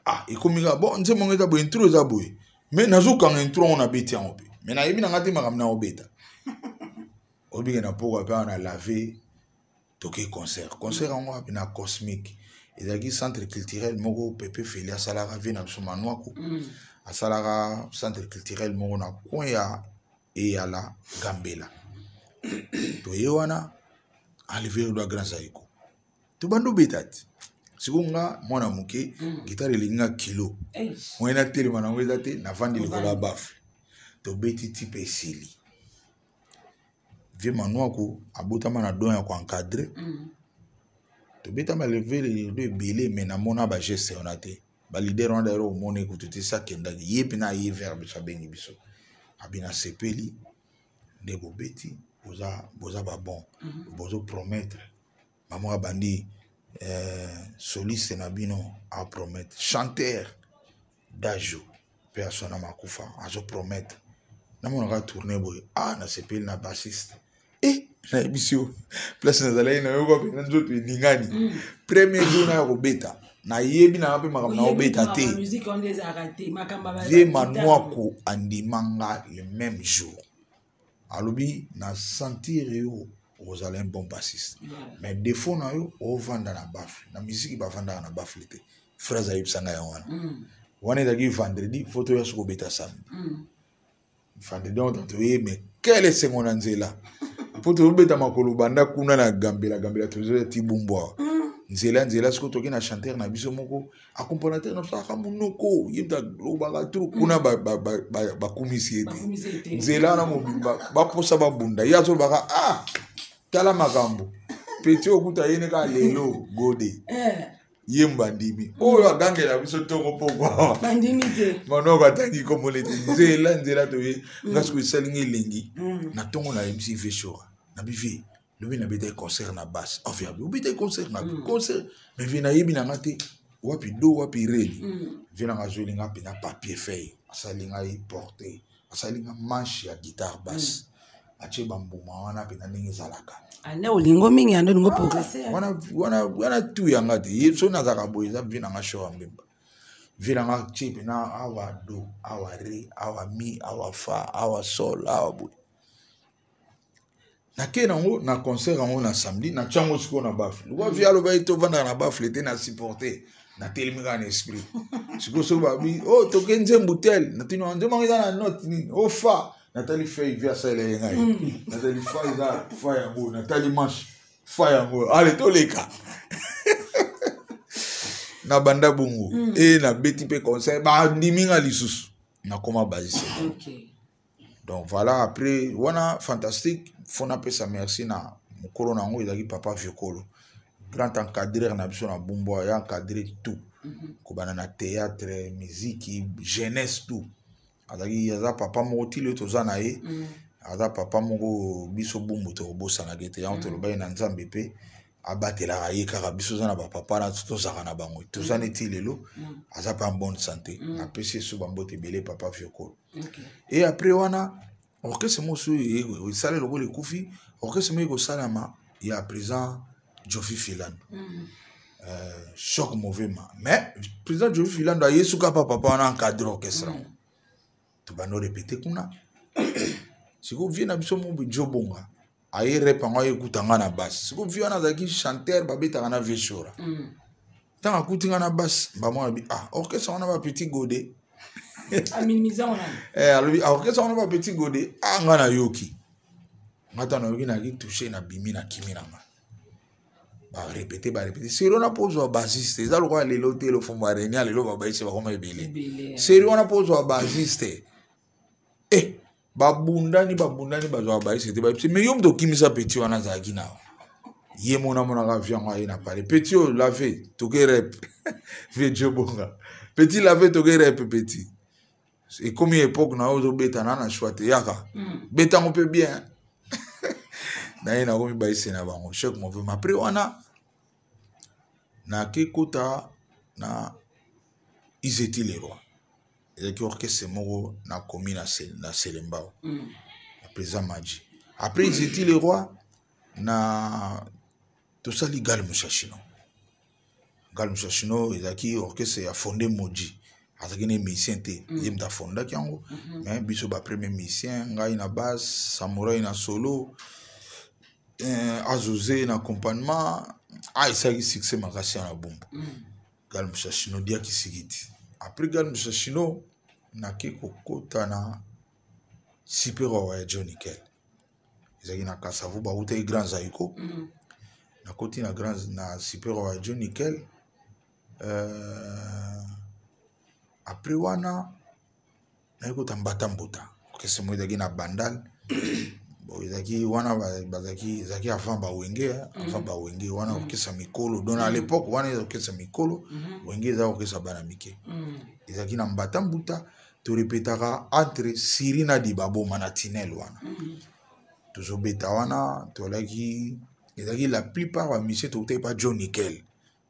A: Ah, ekomi kaka bon, nzembo ngo eza boye, intro eza boye, mais nazokanga intro yango, nabeti yango mpe, mais nayebi na nga te makambo na obeta. Obike na pokwa mpe awa na lave, toke concert. Concert yango wapi? Na Cosmique, ezalaki centre culturel moko Pepe Feli asalaka, vie na biso Manwaku. Asalaka centre culturel moko na coin ya Eyala Gambela. Toye wana, enlever do Grand Zaiko, tobanda obeta ti sikoyo nga mwana moke, guitare elingi nga kilo moye, natelema nango eza te, navandi likolo ya baffle, tobeti ti mpe esili. Vieux Manwaku abotama na don ya koencadre. Tobetama leve lelo ebele, mais namona bageste wana te. Baleader wana d'ailleurs omona ekutu te, si akendaki ye mpena aye vers biso, abengi biso, abi: "Nasepeli nde bobeti, boza, boza babon, bozopromettre." Mama abandi soliste na bino apromettre, chanteur Dajo mpe asona makufa azopromettre. Namonaka tourne boye, ah, nasepeli na bassiste. E nayebisi yo, place nazalaki, nayoka mpenza nzoto eningani. Premier jour naya kobeta, nayebi nanga mpe makambo naobeta te. Vieux Manwaku andimanga le même jour, alobi: "Na sentir yo okozala un bon bassiste, mais défaut na yo, ovanda na baffle. Na misiki bavandaka na baffle te." Phrase ayebisanga yango wana. Wana ezalaki vendredi, faut toya soki obeta samedi. Vendredi wana toye, mais quel esengo na nzela, mpo tozobeta makolo banda kuna na Gambela Gambela, tozoya ti Bumbu awa. Nzela nzela soki toki na chanteur na biso moko, accompagnateur na biso aka monoko, ye moto alobaka trop kuna, bakumisi ye te. Nzela wana mobimba baposa babunda, ye azolobaka: "Ah, tala makambo petit okuta ye ne kaka lelo gode." Ye bandimi oyo agangela biso ntongo pokwa.
D: Bandimi te.
A: Manoko atangi komona te. Nzela nzela toye, nga soki esalinga elengi na ntongo, nayebisi vieux Shora, nabi: "Vieux, lobi nabetaki concert na basse." Ofi abi: "Obetaki concert na concert?" Mais vieux, nayebi nanga te wapi do, wapi reli. Vieux nanga azweli nga mpenza papier feuille, asali ngai porte, asali nga manche ya guitare basse, atie bambuma wana mpenza ndenge ezalaka.
D: Ane olingo mingi, ande olingo progresse.
A: Wana wana wana tu yanga te. Ye so nazalaka boye, eza vieux nanga Shora Mbemba. Vieux nanga tie mpena awa do, awa re, awa mi, awa fa, awa sol, awa boye. Nakei nango na concert yango na samedi, natia yango sikoyo na baffle. Lokwa vieux aloba ye tovandaka na baffle te, na supporte, natelemi kaka na esprit. Sikoyo soki babi: "O oh, toke nzembo tel", natuni: "Nzembo yango eza na note nini?" O fa. Natali feuille vieux asalela ye ngai, natali fa, eza fa yango, natali manche, fa yango, ale toleka. Na banda bongo. E nabeti mpe concert, bandimi nga lisusu, nakoma bassiste. Donc voilà, après wana fantastique, fo napesa merci na mokolo na yango, ezalaki papa Viokolo, grand encadreur na biso na Bumbu. Ya encadré tout, kobanda na théâtre, musique, jeunesse, tout. Azalaki, aza papa moko ti lelo toza na ye. Aza papa moko, biso Bumbu tokobosanaka te yango. Tolobaki na Nzambe mpe abatelaka ye kaka. Biso oza na bapapa na tozalaka na bango, toza neti lelo aza mpe en bonne santé. Napesi ye so bambote ebele, papa Viokolo. Et après wana, orchestre mosusu esala lokola ekufi, orchestre moko ekosalama ya président Jofi Filando, Choc Movema. Mais président Jofi Filando aye suka pa papa wana encadre orchestre yango. Tobanda orépéter kuna. Sikoyo vieux na biso mobi Jo Bonga aye rep yango, aye ekuta nga na basse. Sikoyo vieux wana azalaki chanteur, babetaka na vieux Shora. Ntango akuti nga na basse, bamona bi ah, orchestre wana bapetit Gode. Alobi orchestre wana bapetit Gode. Ah, nga nayoki, nga ntango nayoki, nayaki touché, nabimi, nakimi na nga. Barépéter, barépéter série wana mpo ozwa bassiste. Eza lokola lelo te, lofombo arenia lelo, babaisi bakoma ebele. Série wana mpo ozwa bassiste, eh, babundani, babundani, bazwaka bassiste te. Bayebisi: "Mais yo moto okimisa petit wana, azalaki na ye." Mona monaka vieux yango aye na pale: "Petit oyo lave, toke rep." Vieux Jobonga: "Petit, lave, toke rep. Petit, ekomi époque na oyo ozobeta na choix te, yaka betango mpe bien." Na ye nakomi baise na bango Choc Movema. Après wana, nake kota na Izeti Leroy. Ezalaki orchestre moko nakomi na Selembao, na président Maji. Après Izeti Leroy, na tosali Gal Mushashino. Gal Mushashino ezalaki orchestre ya Fonde Moji. Azalaki na musicien te, ye moto afondaki yango. Mais biso bapremier musicien, ngai na basse, Samurai na solo, Azoze na accompagnement. Ah, esalaki succès makasi ya na Bumbu. Gal Mushashino diaki sikiti. Après Gal Mushashino, nake kokota na Super Wawa ya John Nickel. Ezalaki na Kasavu, bautaki Grand Zaiko. Nakoti na grand na Super Wawa ya John Nickel. Après wana, naye kota Mbata Mbuta, orchestre moko ezalaki na Bandal. Bon, ezalaki wana, bazalaki, ezalaki avant Bawenge, avant Bawenge wana, orchestre mikolo. Donc à l'époque wana eza orchestre mikolo, Wenge eza orchestre bana mike. Ezalaki na Mbata Mbuta, torepetaka entre Siri na Dibaboma na tinel wana. Tozobeta wana, tolaki, ezalaki la plupart bamusicien tokutaki pa John Nickel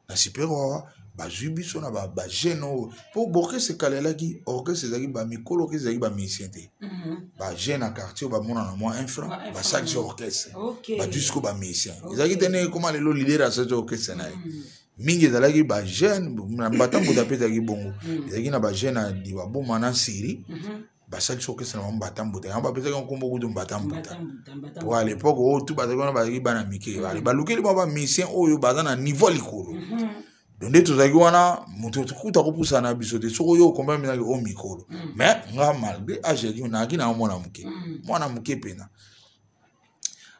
A: na Super Wawa. Bazwi biso na bajeune oyo, mpo borchestre ekala elaki orchestre ezalaki bamikolo, orchestre ezalaki bamusicien te. Bajeune na quartier oyo bamona na mwa 1 franc, basalisi orchestre, bazwi siko bamusicien. Ezalaki te ndenge ekoma lelo, leader asalisi orchestre na ye. Mingi ezalaki bajeune na Mbata Mbuta mpe ezalaki bongo. Ezalaki na bajeune na Dibaboma na Siri, basalisi orchestre na bango Mbata Mbuta. Yango bapesaki nkombo kutu Mbata Mbuta, po à l'époque oyo tu bazalaki wana, bazalaki bana mike. Balukeli bango bamusicien oyo baza na niveau likolo. Donc nde tozalaki wana, moto kuta kopusana na biso te. Soki oyo okomba minaki o mikolo, mais nga malgré âge yaki, nayaki na mwana moke, mwana moke mpena.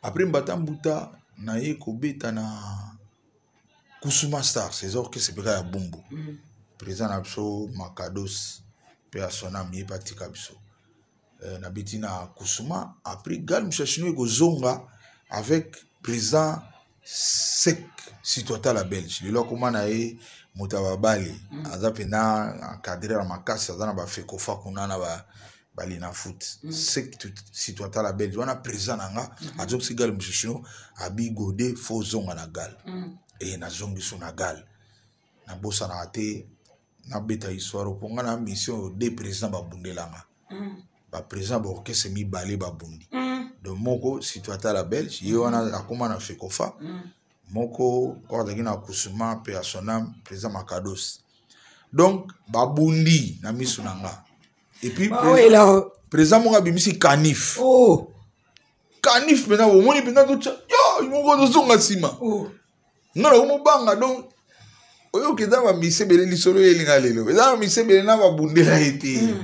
A: Après Mbata Mbuta, naye kobeta na Kusuma Stars. Eza orchestre mpeka ya Bumbu. Président na biso Makados mpe ya Sonam, ye mpe atika biso. Nabeti na Kusuma. Après Gal Mushashino ekozonga avec président Sek Situata Belge. Lelo akóma na ye moto ya babali, aza mpena encadré ya makasi, aza na bafekofa kuna na balina foot. Sek Situata la Belge wana, président na nga, azongisi Gal Mushashino, abi: "Gode, fo ozonga na Gal." E nazongi so na Gal. Nabosanaka te, nabeta histoire mpo nga na mission oyo, de président babundelanga. Baprésident baorchestre mibale babundi. Donc moko Situata la Belge, ye wana akóma na Fekofa. Moko oyo azalaki na Kusuma mpe ya Sonam, président Makados. Donc babundi na miso na nga. Et puis président moko abimisi canif.
D: Oh.
A: Canif mpenza, omoni mpenza totya yo moko, tozonga nsima. Nga na komobanga. Donc oyoki eza bamise ebele, lisolo eyelinga lelo, eza bamise ebele na babundela ye te.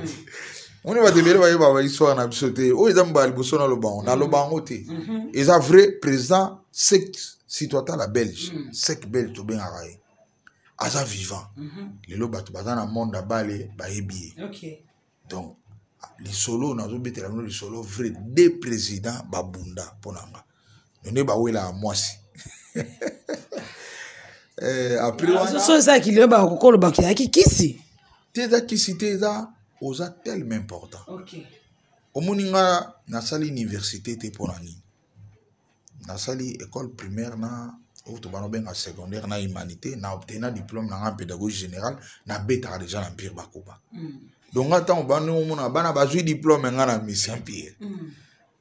A: Omoni bato ebele bayeba bahistoire na biso te. Oyo eza mobala liboso, naloba yango, naloba yango te. Eza vrai, président Sek Situata la Belge, Sek Belge tobengaka ye. Aza vivant. Lelo bato baza na monde ya bale bayebi ye. Donc lisolo nazobetela bino, lisolo vrai, deux président babunda mpo na nga, nde bawelaka mwasi. Après wana
D: so ezalaki lelo, bakokoloba ezalaki kisi.
A: Te, eza kisi te, eza oza tellement important. Omoni, nga nasali université te. Mpo na nini? Nasali école primaire na oyo tobanda obenga secondaire na humanité, na obtena diplôme na nga en pédagogie générale. Nabetaka déjà na Empire Bakuba. Donc nga ntango bandi omona bana bazwi diplôme, nga na mission Empire.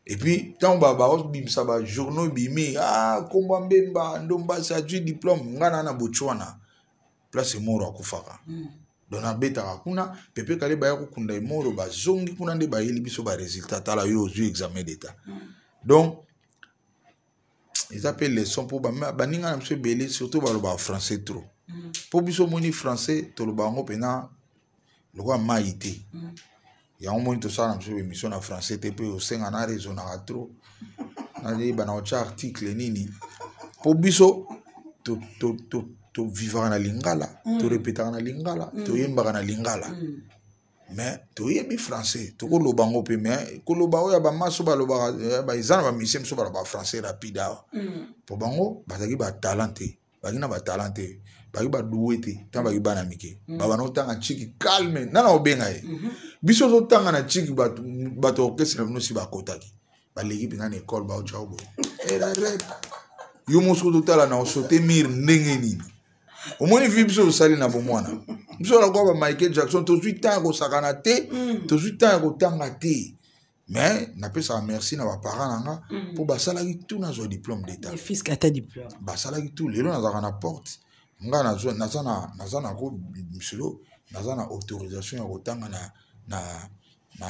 A: Et puis ntango baobimisa bajournaux, ebimi, ah, komba Mbemba Ndombasi azwi diplôme, nga na Botswana, place Emoro akufaka. Donc nabetaka kuna. Pepe Kale baya kokunda Emoro, bazongi kuna nde bayeli biso barésultat: tala, yo ozwi examen d'état. Donc eza mpe leçon mpo baninga na biso ebele, surtout balobaka français trop. Mpo biso omoni, français toloba yango mpena lokola mai te. Yango moni tosala na biso émission na français te, mpe osenga na raisonnaka trop, nayeba na otya article nini, mpo biso tovivaka na lingala, torepetaka na lingala, toyembaka na lingala. Mais toyebi français, tokoloba yango mpe, mais koloba oyo ya bamaso balobaka, eza na bamusicien mosusu balobaka français rapide awa, mpo bango bazalaki batalent te, bazalaki na batalent te, bazalaki badoué te. Ntango bazalaki bana mike, babanda kotanga chiki calme, nana obenga ye. Biso ozotanga na chiki, bato orchestre na bino si bakotaki, baleki mpenza na ekole, baotya boye yo mosuku totala na osote mire ndenge nini. Omoni vi biso tosali na bomwana biso lokola ba Michael Jackson, tozwi temps ya kosakana te, tozwi temps ya kotanga te. Mais napesaka merci na baparent na nga mpo basalaki tout nazwa diplôme d'état. Basalaki tout. Lelo nazalaka na porte nga naza na ko misolo, naza na autorisation ya kotanga na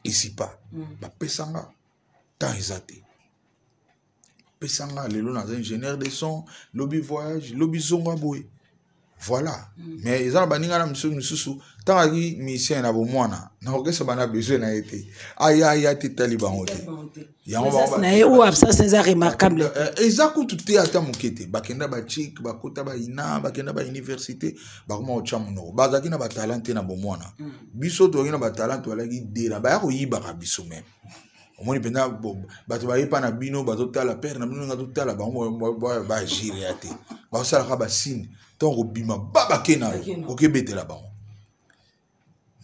A: ISIPA. Bapesanga temps eza te, pesanga. Lelo naza ingénieur de son, lobi voyage, lobi zonga boye, voilà. Mais eza na baninga na misusu misusu, ntango azalaki musicien na bomwana na orchestre, bana besoin na ye te, aya aya te, tali bango te.
D: Yango na ye oyo absence eza remarquable.
A: Eza kutu te, ata moke te. Bakenda bachik, bakota baina, bakenda bauniversité, bakoma kotya monoko. Bazalaki na batalent te na bomwana. Biso tozalaki na batalent, toalaki dera baya koyibaka biso même. Omoni mpenza bato bayepa na bino, bazotala pere na bino, nga totala bango baagir ya te, bazosalaka basigne. Ntango kobima ba bake na yo, okebetela bango.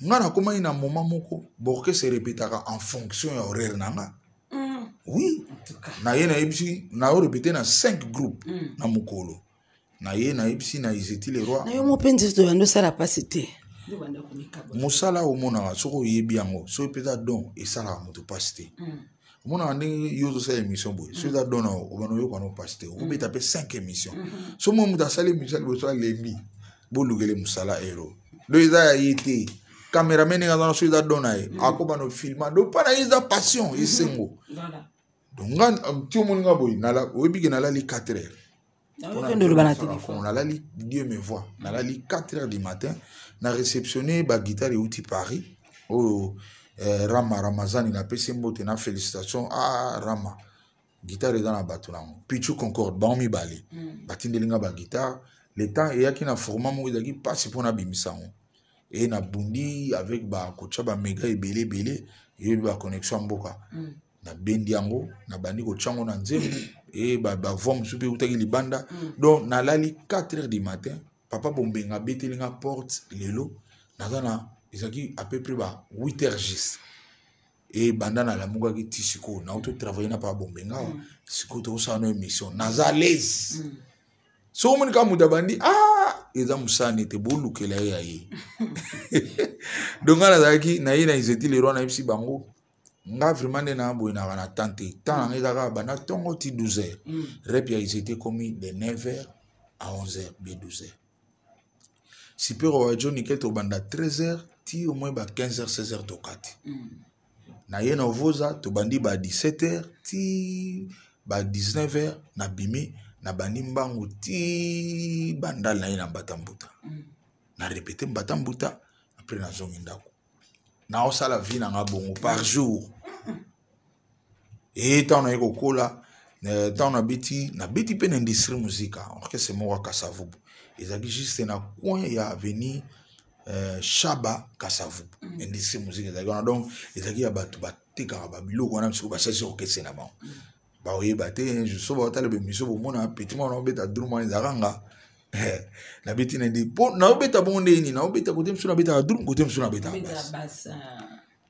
A: Nga nakomaki na moment moko, baorchestre erepetaka en fonction ya horaire na nga. Oui, naye nayebisi nayo répété na 5 groupe na mokolo. Naye nayebisi na Izeti le Roi.
D: Na yo mo mpe nzisi toyanda osala mpasi te.
A: Mosala omonaka, soki oyebi yango, soki mpenza don, esalaka moto mpasi te. Omonaka ndenge yo ozosala émission boye, soki eza don na yo, obana oyoka no mpasi te, okobeta mpe 5 émission. So mo moto asali émission liboso alembi, bolukele mosala ero do eza ya ye te. Cameraman ndenge aza na, soki eza don na ye, akoba no filma do mpa na ye, eza passion, esengo. Donc nga ti omoni nga boye, oyebi ke nalali 4 heures.
D: Oloba na téléphone.
A: Nalali, Dieu me voit, nalali 4 heures du matin, na réceptionné baguitare euti Paris oyo. Rama Ramazani, napesi mbote na félicitation. Ah, Rama, guitare eza na bato nango, Pichu Concorde, bango mibale batindeli nga baguitare. Le temps eyaki na format moko ezalaki mpasi mpona abimisa yango, e nabundi avec bakotya baméga ebele ebele, eyebi baconnexion ya mboka. Nabendi yango, nabandi kotya yango na nzembo e bavoix mosusu mpe eutaki libanda. Donc nalali 4 heures du matin, papa Bombenga abeteli nga porte. Lelo naza na, ezalaki à peu près ba 8 heures juste. E banda nalamukaki ti sikoyo, nauti travaille na papa Bombenga awa. Sikoyo tokosala no émission, naza à l'aise. Soki omoni kaka moto abandi, ah, eza mosala nete bolukela ye ya ye. Donc nga nazalaki na ye na Izeti le Roi, nayebisi bango nga vraiment nde na boye, naka na temps te. Temps nanga eza kaka banda ntongo ti 12 heures. Rep ya Izeti ekomi de 9 heures à 11 heures bien 12 heures. Sipero wa John Nickel, tobanda 13 heures ti au moins ba 15 heures, 16 heures tokati. Na ye na Ovoza, tobandi ba 17 heures ti ba 19 heures, nabimi, nabandi mbangu ti bandal na ye na Mbata Mbuta. Na répété Mbata Mbuta, après nazongi ndako, naosala vie na nga bongo par jour. E ntango naye kokola, Ntango nabeti, nabeti mpe na Industrie Musika, orchestre moko ya Kasavubu, ezalaki juste na coin ya avenue Shaba Kasavubu. Industrie Musika ezalaki wana, donc ezalaki ya bato batekaka babiloko wana, sikoyo basalisi orchestre na bango. Baoyeba te, so baotala bemission, bomona petit mwana obeta drum wana, ezalaka nga. Nabeti na ndi mpo naobeta bongo nde nini, naobeta kote mosusu nabetaka drum, kote mosusu nabetaka basse.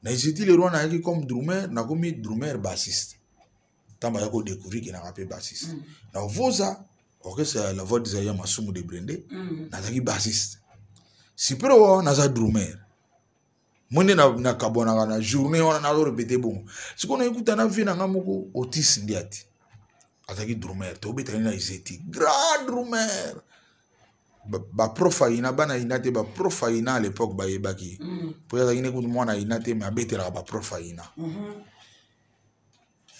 A: Na Izeti le Roi nayaki comme drummer, nakomi drummer bassiste ntango baya kodécouvrir ke nanga mpe bassiste. Na Voza, orchestre ya La Voix d'Isaïa Masumu de Brende, nazalaki bassiste. Sipero wana naza drummer mo nde nakabwanaka na journée wana, nazorepete bongo. Sikoyo nayekuta na vie na nga moko, Otis Ndiati, azalaki drummer, tobetani na Izeti, grand drummer. Baprof ayina bana ayina te, baprof ayina à l'époque bayebaki po azalaki ne kutu mwana ayina te, me abetelaka baprof ayina.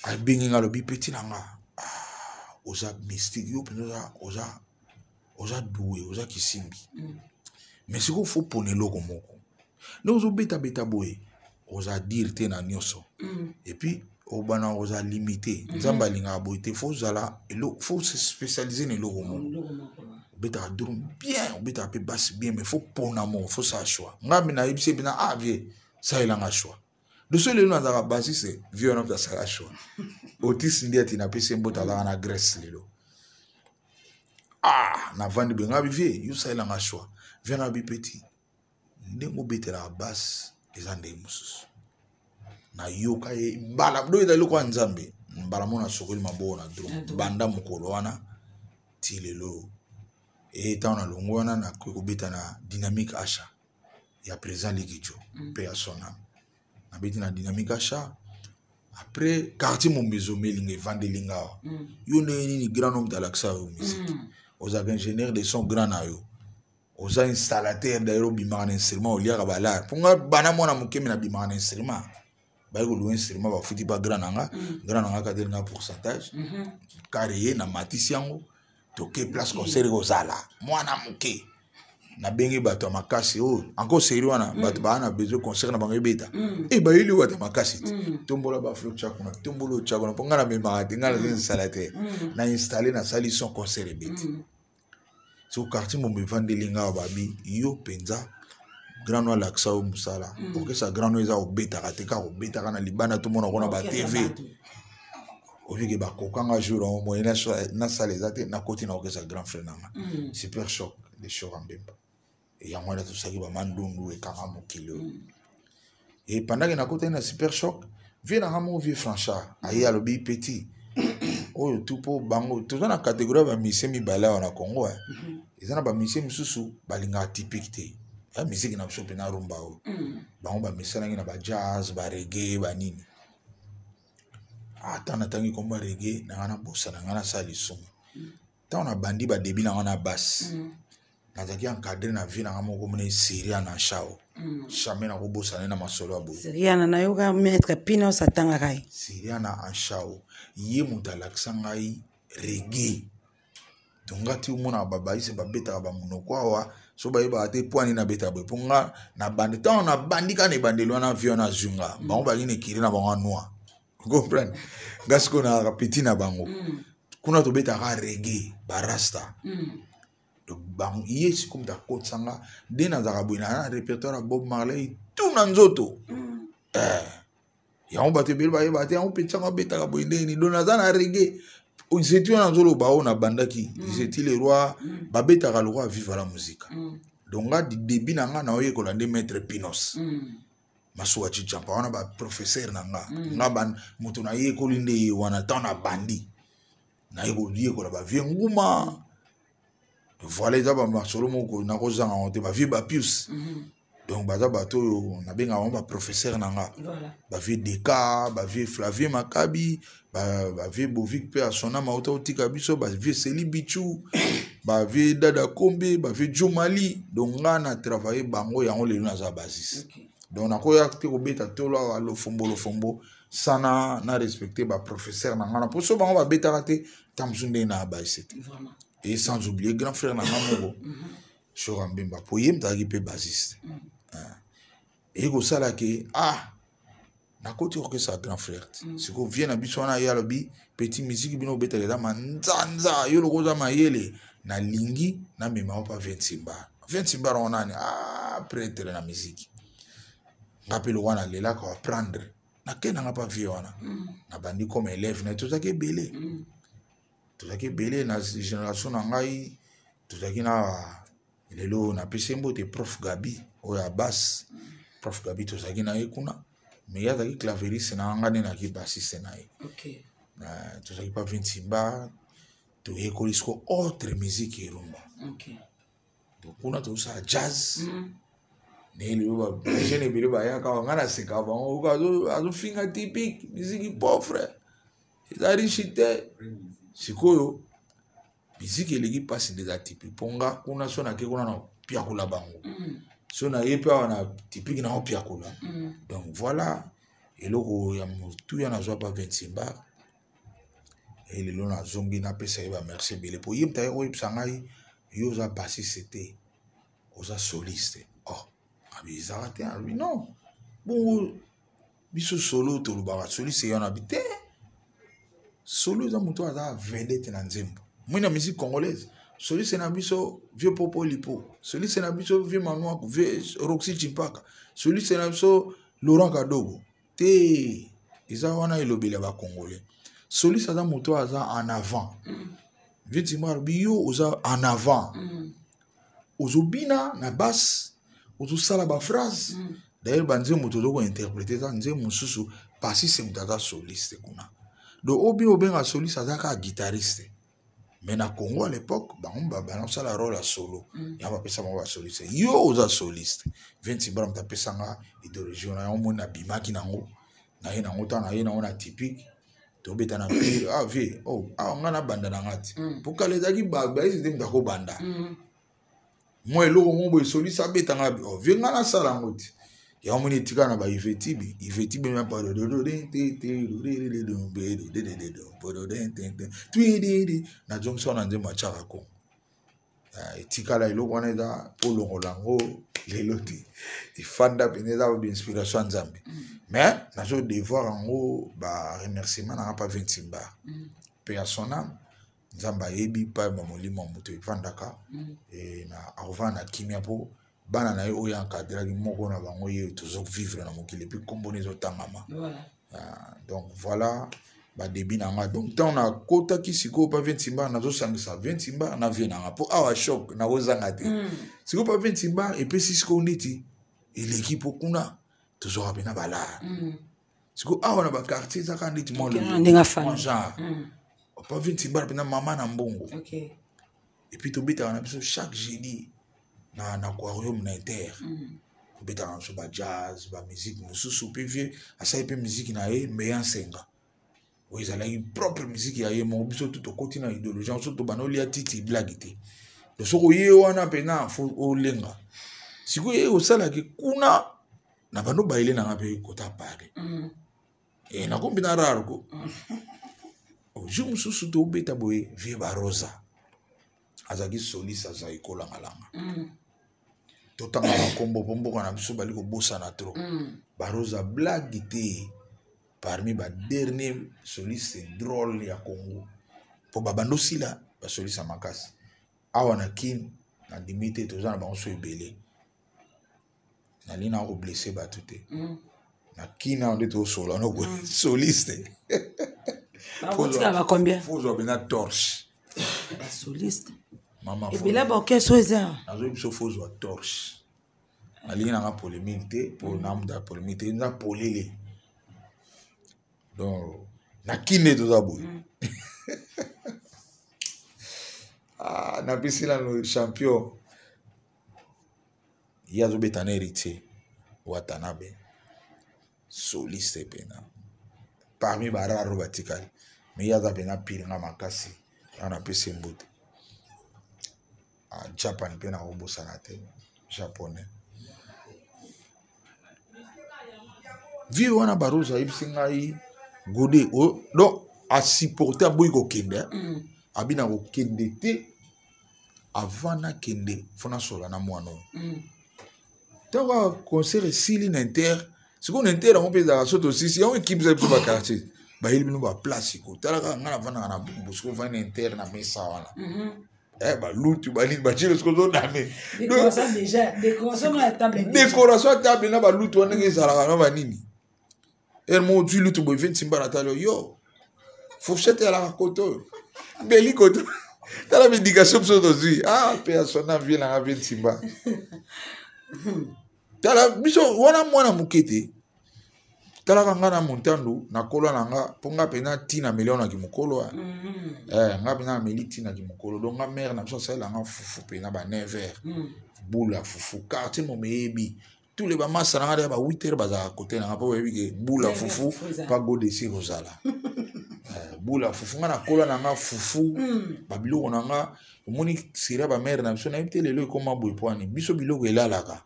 A: Abengi nga, alobi: "Petit na nga, ah, oza mystique, yo mpenza oza doué, oza kisimbi, mais sikoyo faut pona eloko moko. Ndenge ozobetabeta boye, oza dire te na nyonso, et puis obana oza limité. Nzambe alingaka boye te. Faut ozala, faut se spécialiser na eloko moko. Obetaka drum bien, obetaka mpe basse bien, mais faut pona moko, faut sala choix." Nga mpe nayebisi ye mpena: "Ah vieux, salelanga choix." Doso lelo nazalaka bassiste, vieux wana mpe asala choix, Otis Ndiati. Napesi ye mbote, azalaka na Grèce lelo. Ah, navandi boye, nga bi: "Vieux, yo salelanga choix." Vieux na bi: "Petit, ndenge obetelaka basse eza ndenge mosusu." Nayoka ye mbala do, ezali lokola Nzambe. Mbala mo nasokoli maboko na drum. Banda mokolo wana ti lelo. E ntango nalongo wana, nakoki kobeta na Dynamique Asha ya président Likijo mpe ya Sonam. Nabeti na Dynamique Asha. Après, quartier mombezomi elinga evandelinga awa. "Yo ndenge nini grand homme talakisa yo musique? Ozalaka ingénieur de son, grand na yo oza installateur. D'ailleurs obimaka na instrument, oliaka balare." Mpo nga bana mwana mokemi, nabimaka na instrument, bayi koluwa instrument, bafuti pa grand na nga. Grand na nga kateli nga pourcentage kare ye, na matisi yango, toke place concert ekozala. Mwana moke, nabengi bato ya makasi oyo encore série wana, bato baa na besoin concert na bango ebeta. E bayeli bato ya makasi te, tombola baflo, tya kuna, tombola otya kuna, mpo ngai namemaka te, ngai naza installateur. Na installe, nasali son, concert ebeti. So quartier mombo evandeli nga awa, babi: "Yo mpenza grand no alakisa yo mosala. Orchestre grand no eza kobetaka te, kaka kobetaka na libanda, tomona kona ba TV." Obike bakokanga jour yango, moye nasala eza te. Nakoti na orchestre grand frère nanga, Super Choc de Choc Mbemba. Yango wana tosalaki bamandundu ekanga mokili oyo. E pendant ke nakotaki na Super Choc, vieux nanga moko, vieux Franchard, aye, alobi: "Petit oyo tu, mpo bango toza na catégorie ya bamusicien mibale awa na Congo. Eza na bamusicien misusu balingaka typique te ya musique na biso mpena rumba oyo. Bango bamisanaki na bajazz, bareggae, banini. Ata natangi kombo ya reggae na nga, nabosana nga, nasala lisumu. Ntango nabandi badébut na nga na basse, nazalaki encadré na vieux na nga moko mona Syria na Shao. Jamais nakobosana ye na masolo ya boye.
D: Siriana, nayoka maître Pinos atangaka ye.
A: Syria na Anshao, ye moto alakisa ngai reggae. Donc nga ti omonaka babayise babetaka bamonoko awa, so bayebaka te po ani nabetaka boye, mpo nga na bandi, ntango nabandi kaka na ebandeli wana, vieux wana azwi nga. Bango bazalaki na ekiri na bango ya noir, comprendre nga. Sikoyo nayaka petit na bango kuna, tobetaka reggae, barasta. Donc bango, ye sikoyo moto akotisa nga nde nazalaka boye na répertoire ya Bob Marley tu na nzoto. Yango bato ebele bayeba te yango mpe ntango abetaka boye ndenge nini. Donc naza na reggae Zeti wana, nazoloba oyo nabandaki Zeti le Roi, babetaka lokwa Viva la Musique. Donc nga début na nga, naoyekola nde maître Pinos Masuka Chichampa wana, baprofesseur na nga. Nga moto nayekoli nde ye wana. Ntango nabandi nayekoyekola bavieux Nguma, voilà, eza bamasolo moko nakozanga yango te, bavieux Bapius. Donc baza bato oyo nabengaka bango baprofesseur na nga, bavieux Deka, bavieux Flavien Makabi, bavieux Bovik mpe asonama auta otika biso, bavieux Seli Bichu, bavieux Dada Kombe, bavieux Jomali. Donc nga na travaille bango, yango lelo naza bassiste. Donc nakoya te kobeta tolo awa lofombo lofombo sana na respecte baprofesseur na nga na mpo so bango babetaka te, ta mosusu ndenge na bassiste te. Et sans oublier grand frère na nga moko, Shora Mbemba, po ye moto azalaki mpe bassiste. Eye kosala ke ah, Nakoti orchestre ya grand frère ti. Sikoyo vie na biso wana, ye alobi: "Petit, musique bino obetaka eza manzanza, yo loko oza mayele, nalingi namema yo pa Vintimbar." Vintimbar wana nani? Ah, prêtre na musique. Nga mpe lokwa nalelaka apprendre, nakei nanga pa vie wana. Nabandi comme élève na ye. Tozalaki ebele. Tozalaki ebele na génération na ngai. Tozalaki na, lelo napesi ye mbote, prof Gabi oyo ya basse. Prof Gabi, tozalaki na ye kuna, mais ye azalaki claveriste na nga, nde nayaki bassiste na ye. Tozalaki pa Vintimba, toyekoli siko autre musique, erumba. Donc kuna tozosala jazz. Naye lelo bajeune ebele bayaka awa, ngai naseka bango, azofinga typique, musique pauvre, eza riche te. Sikoyo musique eleki mpasi nde eza typique, mpo nga kuna so nake kuna na piakola bango. So naye mpe awa na typique na opiakola. Donc voilà eloko ya motuya nazwa pa Vintimbar. E lelo nazongi, napesa ye bamerci ebele, mpo ye moto aye koyebisa ngai: "Yo oza bassiste te, oza soliste." Oh, abi ezaka te. Alobi: "Non, bongo biso solo tolobaka soliste." Ye wana abi te, solo eza moto aza vedette na nzembo. Moi na musique congolaise, soliste na biso vieux Popo Lipo, soliste na biso vieux Manuaku, vieux Roxy Chimpaka, soliste na biso Laurent Kadogo te. Eza wana elobeli ya bacongolais. Soliste aza moto aza en avant. Vieux Timbo alobi: "Yo oza en avant. Ozobina na basse, ozosala baphrase. D'ailleurs banzembo tozo kointerpréter eza nzembo mosusu, bassiste moto aza soliste kuna. Donc oyo bino obenga soliste aza kaka guitariste." Mais na Congo à l'époque, bango babanda kosala rôle ya solo. Yango bapesa bango basoliste. "Yo oza soliste." Vingt Bra moto apesanga idéologie wana. Yango moni nabimaki nango, naye nango, ntango naye nango na typique, tobeta na pire. Ah vie, oh, awa ngai nabanda na nga ti. Po kala ezalaki bayesi te moto akobanda. Mwa eloko moko boye, soliste abetanga. Oh, vie, ngai nasala yango ti. Yango moni etikala na baivetibi ivetibi. Nazongisa wana nzembo atiaka Kongo, etikala eloko wana eza mpo longola yango lelo te. Efanda mpenza, eza bainspiration ya Nzambe. Mais nazo devoir yango, baremerciement nanga pa Vintimbar mpe ya son âme. Nzambe ayebi pa bamolimo ya moto evandaka. Na akovanda na kimia, mpo bana na ye oyo encadraki, moko na bango ye tozovivre na mokili, et puis nkombona ezotangama. Donc voilà badébut na nga. Donc ntango nakotaki sikoyo pa Vintimbar, nazosangisa Vintimbar na vie na nga, mpo awa choc nakozanga te. Sikoyo pa Vintimbar epesi sikoyo neti eleki, mpo kuna tozwaka mpena balare. Sikoyo awa na baquartier ezaka neti mwa genre. Pa Vintimbar mpena mama na mbongo. Et puis tobetaka na biso chaque jeudi na aquarium na inter. Tobetaka na biso bajazz, bamusique mosusu. Mpe vie asali mpe musique na ye meya nsenga oyo ezalaki propre musique ya ye moko. Biso tu tokoti na idéologie yango. So tobanda olia titi, blague te. Donc soki oye wana mpena, fo olenga. Sikoyo ye osalaki kuna na bando bayele nanga mpe kota Paris. E nakombi na rare ko. Jour mosusu tobeta boye, vie Barosa azalaki soliste, azalaki kolangalanga. Totanga bakombo mpo mboka na biso bali kobosana trop. Barosa, blague te, parmi badernier soliste drôle ya Congo, mpo babanda osila basoliste ya makasi awa na Kine. Nandimi te toza na bango so ebele. Nalingi na koblesser bato te. Na Kine awa nde tosola no boye, soliste fozwa mpenza torche.
D: Basoliste
A: mama
D: ebele, baorchestre eza.
A: Nazoyi biso fozwa torche. Nalingi nanga polémique te, mpo namuta polémique te, eza polele. Donc na Kine nde toza boye. Ah, napesi nano champion, ye azobeta na Héritier Watanabe, soliste mpena parmi barare oyo batikali, mais ye aza mpena pire nga makasi. Yango napesi mbote. Ah, Japan mpe nakobosana te, japonais vie wana. Barose ayebisi ngai: "Gode." Donc asupporte, aboyi kokende. Abi na kokende te, avant nakende fo nasola na mwana oyo. Ntango concert esili na inter, Sikoyo na inter yango mpe ezalaka so tosisi yango ekimisa biso baquartier, bayeli bino baplace ko tala kaka ngai navandaka na bumbu, sikoyo ovandi na inter na mesa wana, balutu banini batielo, sikoyo ozodame décoration ya table na balutu wana ndenge ezalaka na banini. Ere moko ozwi lutu boye, venti mbala tala yo fourchette elaka koto oyo mbeli koto, tala médication biso tozwi. Ah, mpe ya sona vie nanga vie nsimba, tala biso wana mwana moke te. Talaka nga na montandu nakola na nga mpo nga mpenza ntina meli wana kimokolo. Nga mpenza nameli ntina kimokolo. Donc nga mare na biso asalela nga fufu mpenza ba 9 heures, bula fufu, quartier mo meyebi, tous les bamasa na nga deya ba 8 heures bazalaka kote na nga mpo bayebi ke bula fufu mpa godesi kozala. Bula fufu, nga nakola na nga fufu, babiloko na nga. Omoni sera bamare na biso, nayebi te lelo ekóma boye po ani biso biloko elalaka.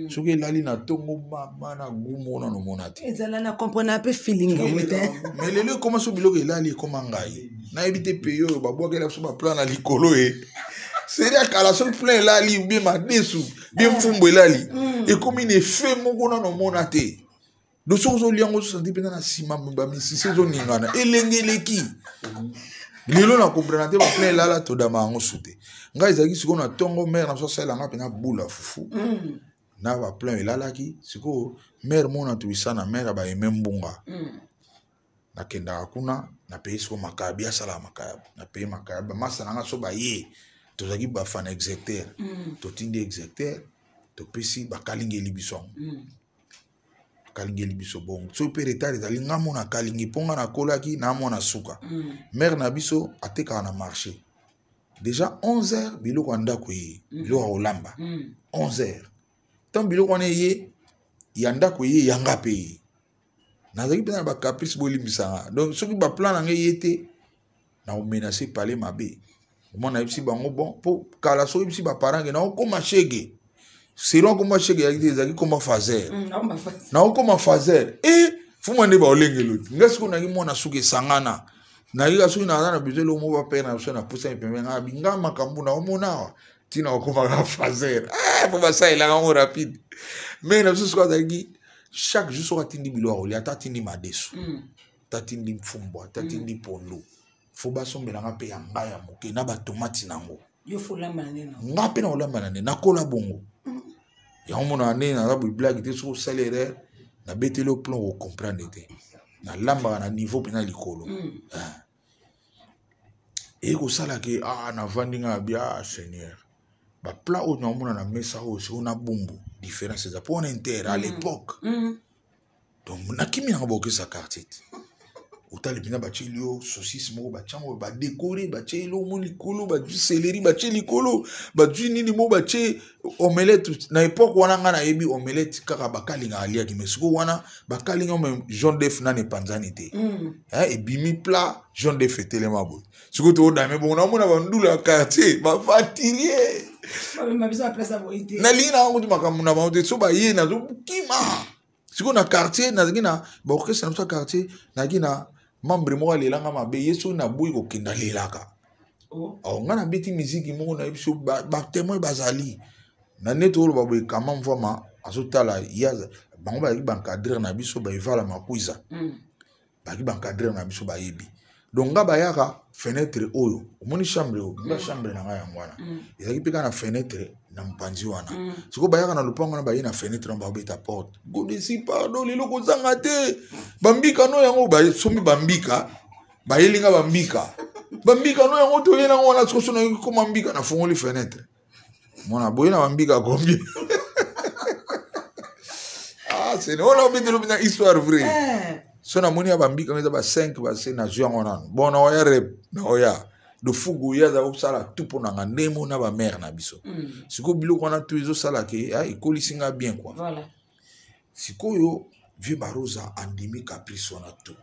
A: Soki elali na ntongo, mama na gumu wana nomona te.
D: Ezala na comprendre mpe feeling yango te.
A: Mais lelo ekóma so biloko elali ekóma, ngai nayebi te pays oyo babwakela biso baplan na likolo e seri ya kala. Soki plein elali bien madesu bien mfumbu elali, ekómi na effet moko nano omona te. Do soki ozolia yango, ozosanti mpenza na nsima bamisisi ezoningana, elenge eleki. Lelo na comprendre te, baplein elala, todama yango su te. Ngai ezalaki sikoyo na ntongo, mare na biso asalelanga mpenza bula fufu na baplein elalaki. Sikoyo mare mona toyisa na mare bayeme mbunga, nakendaka kuna, napeye sikoyo makayabi, asalaka makayabu, napeye makayabu. Bamasa na nga so baye, tozalaki bafana execteur, totindi execteur, topesi, bakalingeli biso yango, bakalingeli biso bongo. Soki mpe retard ezali, nga mona akalingi mpo nga nakolaki na mwana suka. Mare na biso atekaka na marché déjà 11 heures, biloko ya ndako eye, biloko ya kolamba 11 heures. Ntango biloko wana eye ya ndako eye, yanga mpe ye, nazalaki mpenza na bacaprice, bolimbisanga. Donc soki baplan na ngai ye te, nakomenace pale mabe. Omona, nayebisi bango bon, mpo kala soki oyebisi baparent ke naokóma shege, selon akóma shege yaki te, ezalaki kóma faser, naokóma faser e fuma nde baolengelo te. Ngai sikoyo naki mwana suki esangana, nayika soki naza na besoin eloko moko, bapere na biso napusani pembe ngai, binga makambo naomona awa ntina okomaka faser mpo basalelaka yango rapide. Mais na biso sikoyo azalaki chaque jour, soki atindi biloko ya kolia, ata atindi madesu, ata atindi mfumbwa, ata atindi pondu, fo basombelanga mpe ya ngai ya moke na batomati nango. Nga mpe na kolamba na nde nakola bongo. Yango monaka ndenge naza boye, blague te. Soki osali erreur, nabeteli yo plan, okocomprendre te. Nalambaka na niveau mpena likolo. Eye kosala ke ah, navandi nga abi: "Ah Seigneur, baplat oyo naomona na mesa oyo sikoyo na bumbu, différence eza mpo wana inter à l'époque." Donc nakimi nanga baokesa quartier te. Otali mpena batieli yo saucisse moko, batiango badekore, batie eloko mo likolo, bazwi céleri batie likolo, bazwi nini mo batie omelette. Na époque wana ngai nayebi omelette kaka bakalinga aliaki, mais sikoyo wana bakalinga me jaune d'œuf nani epanzani te. Ebimi plat jaune d'œuf etelema boye. Sikoyo toodame bongo, naomona bandula ya quartier bavatirie. Nalingi nanga kutu makambo na bango te. So baye, nazokima sikoyo na quartier. Nazalaki na baorchestre na biso ya quartier, nazalaki na membre moko alelanga mabe. Ye soki naboyi kokende, alelaka. Oh. Ngai nabeti miziki moko, nayebi so batémoin bazali na neti oloba boye. Kama mvwama azotala ye, bango bazalaki baencadreur na biso, baevala makwiza, bazalaki baencadreur na biso, bayebi. Donc nga bayaka fenêtre oyo omoni chambre oyo, nga chambre na ngai yango wana ezalaki mpe kaka na fenêtre na mopanzi wana. Sikoyo bayaka na lopango wana, baye na fenêtre wana, babeta porte: "Godesi, pardon, lelo kozanga te bambika no yango." Basombi bambika, bayeli nga bambika, bambika no yango toye nango wana. Sikoyo so nayoki koma mbika, nafungoli fenêtre, mona boye na bambika combien? Ah, sene wana obeteli obina histoire vraie. So namoni ya bambika ngo eza ba 5 base, nazwi yango nano. Bon, naoya rep, naoya lofugu. Ye aza kosala tu mpo nanga ndemo na bamare na biso. Sikoyo biloko wana tu ezosala ke ekolisi nga bien quoi. Sikoyo vieux Barosa andimi caprice wana tu.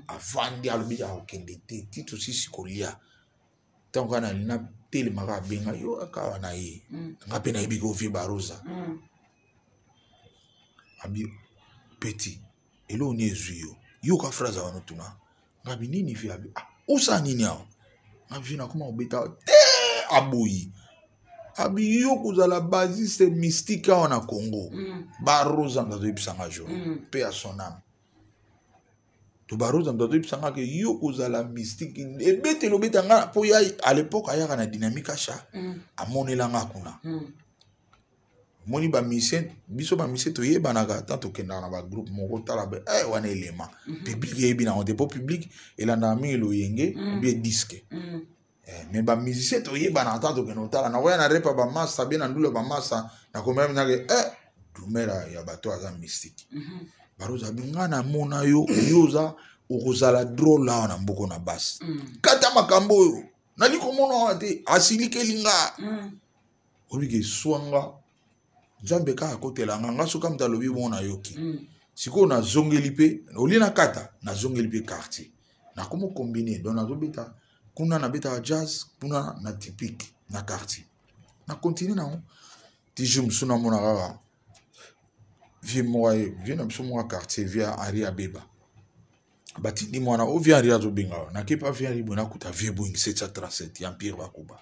A: Avandi, alobi akokende te ti tosisi kolia. Ntango kaka natelemaka, abenga yo kaka na ye. Nga mpe nayebi ko vieux Barosa abi: "Petit, eloko nini ezwi yo?" Yoka phrase wana, otuna ngabi nini? Vieux abi: "Ah, osala nini awa?" Nga: "Vieux, nakoma kobeta te." Aboyi. Abi yo kozala basiste mystique awa na Congo. Barosa moto azoyebisanga jour. Mpe ya son âme. To barosa moto azoyebisanga ke yo kozala mystique ebeteli obeta nga mpo ya à l'époque ayaka na dynamique acha. Amonelanga kuna. Omoni bamusicien, biso bamusicien toyebanaka tant tokendaka na bagroupe moko, tala be eh, wana elema. Public eyebi nango te, mpo public elandaka mingi loyenge bien disque. Mais bamusicien toyebanaka tant tokende kotala, nakoya na repa bamasa bien na ndula bamasa, nakomela minake eh, drumera ya bato aza mystique. Baroza bi nga namona yo, yo oza okozala drôle awa na mboko na basi. Kata makambo oyo nali komona awa te, asilikeli nga. Obiki eswanga Nzambe kaka akotela nga, nga soki moto alobi bongo nayoki. Sikoyo nazongeli mpe olie na kata, nazongeli mpe quartier, nakomi combine, donc nazobeta kuna, nabetaka jazz kuna na typique na quartier, na continue nango ti jour mosusu namona kaka vie moko, vie na biso moko ya quartier, vie Henri Abeba, batindi mwana o vie Henri azobenga, nakepa vie Henri boye, nakuta vie Boeing 737 ya Empire, bakuba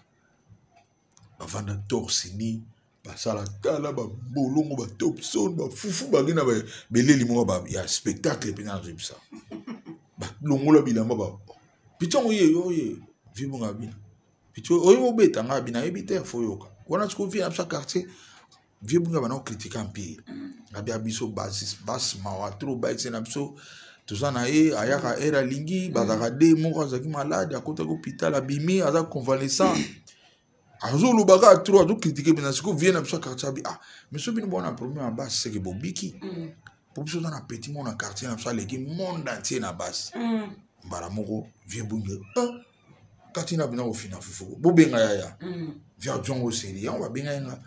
A: bavanda torse nu, basala tala babolongo, batopson, bafufu, bake na beleli moko ya spectacle mpenza, nazoyebisa, balongola bilamba ba piti yango ye oye vie bonga bina piti oyo obeta nga bina yebi te, fo yoka wana sikoyo vie na biso ya quartier, vie bonga bana okritika Empire ngabi ya biso bas mawa trop baese na biso toza na ye, ayaka ere alingi, bazalaka de moko azalaki malade, akotaki hôpital, abimi, aza convalescent, azoloba kaka trop, azokritike mpenza. Sikoyo vie na biso ya quartier abi ah, mais so bino bona problème ya basi seke bobiki, po biso oza na petit moko na quartier na biso aleki monde entier na basi. Mbala moko vie bunge kati na bina kofina fufu, bobenga yaya vie ajongo seri yango, babenga ye nga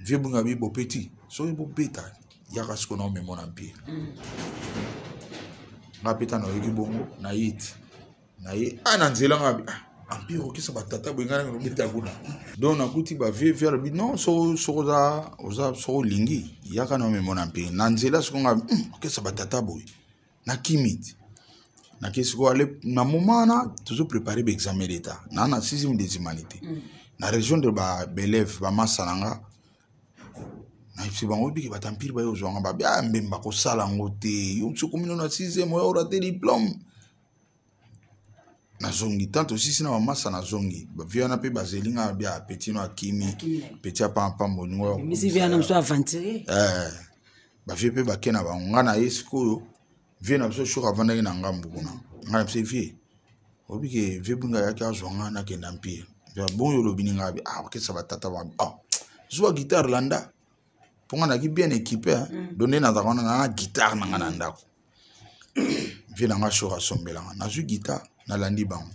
A: vie bunge abi bo petit soki bobeta yaka sikoyo na omemo na Empire. Nga mpe ta nayoki bongo na ye ti na ye a na nzela nga abi ah, Empire okisa batata boye, ngai nanga nobeta kuna, donc nakuti bavie, vie alobi non, soko oza oza soko olingi yaka na omemo na Empire na nzela. Soko nga okesa batata boye, nakimi ti nake sikoyo ale na moment wana tozoprépare baexamen d'état naa na sixième des humanités na région de baélève bamasa na nga, nayebisi bango biki bato Empire baye ozwanga, babi ah, mbemba kosala yango te, yo soki komino na sixième oya orate diplôme. Nazongi tant tosisi na bamasa, nazongi bavie wana mpe bazeli nga, babi ah, petit no akimi, petit apampamba olingo bavie mpe bake na bango. Nga na ye sikoyo vie na biso shok avandaki na ngambu kuna, nga na biso vie obike vie bunga ayaki azwa nga, nakenda Empire bongo yo olobi ninga abi ah, okesa batata ba ah, zwa guitare landa, mpo nga naki bien équipé. Donc nde nazalaka wana na guitare na nga na ndako, vie na nga shok asombelanga, nazwi guitare, nalandi bango,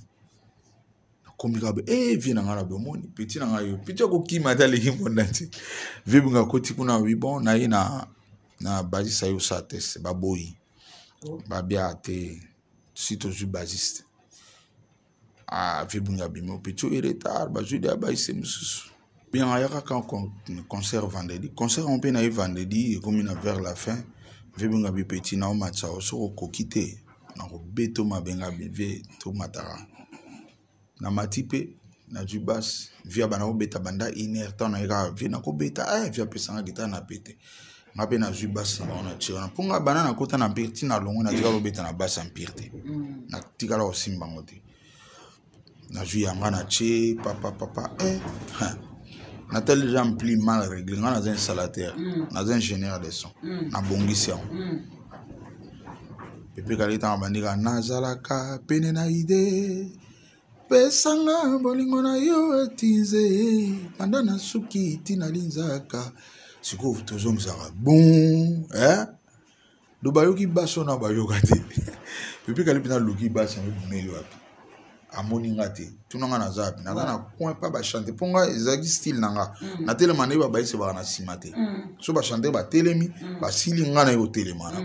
A: nakomi kaka be e vie na nga na bomoni petit na ngai yo petit akokima ata aleki monda te, vie bunga akoti kuna wi bon na ye na basiste aye osala test, baboyi, babia te si tozwi basiste. Ah, vie bunga abimi, petit oyo retard, bazwi deya baise mosusu bien, ayaka kan concert vendredi, concert yango mpe na ye vendredi ekomi na vers la fin, vie bunga bi petit na omatisa o soki okoki te nakobeta mabenga vie tomataka na mati mpe nazwi base, vie abanda kobeta banda une heure temps na ye kaka vie nakobeta eh, vie apesanga guitare na pete, nga mpe nazwi base na bango na tie wana, mpo nga banda nakota na Empire ntina longo natikala kobeta na base Empire te, natikala kosimba yango te, nazwi yanga na tie papa papa eh, natali déjà ampli mal réglé, nga naza installateur, naza ingénieur de son, nabongisi yango. Pepe Kale ntango abandi kaka nazalaka pene na ide pesanga bolingo na yo etinze banda na suki ntina linzaka, sikoyo tozongisaka bon eh? Do bayoki baso na bayoka te, Pepe Kale mpenza aluki basi yango ebimeli wapi, amoni nga te, tuna nga naza wapi, naza na coin pa bachante, mpo nga ezalaki style na nga, natelema ndenge babayisi baka na nsima te, so bachante batelemi basili, nga naye kotelema na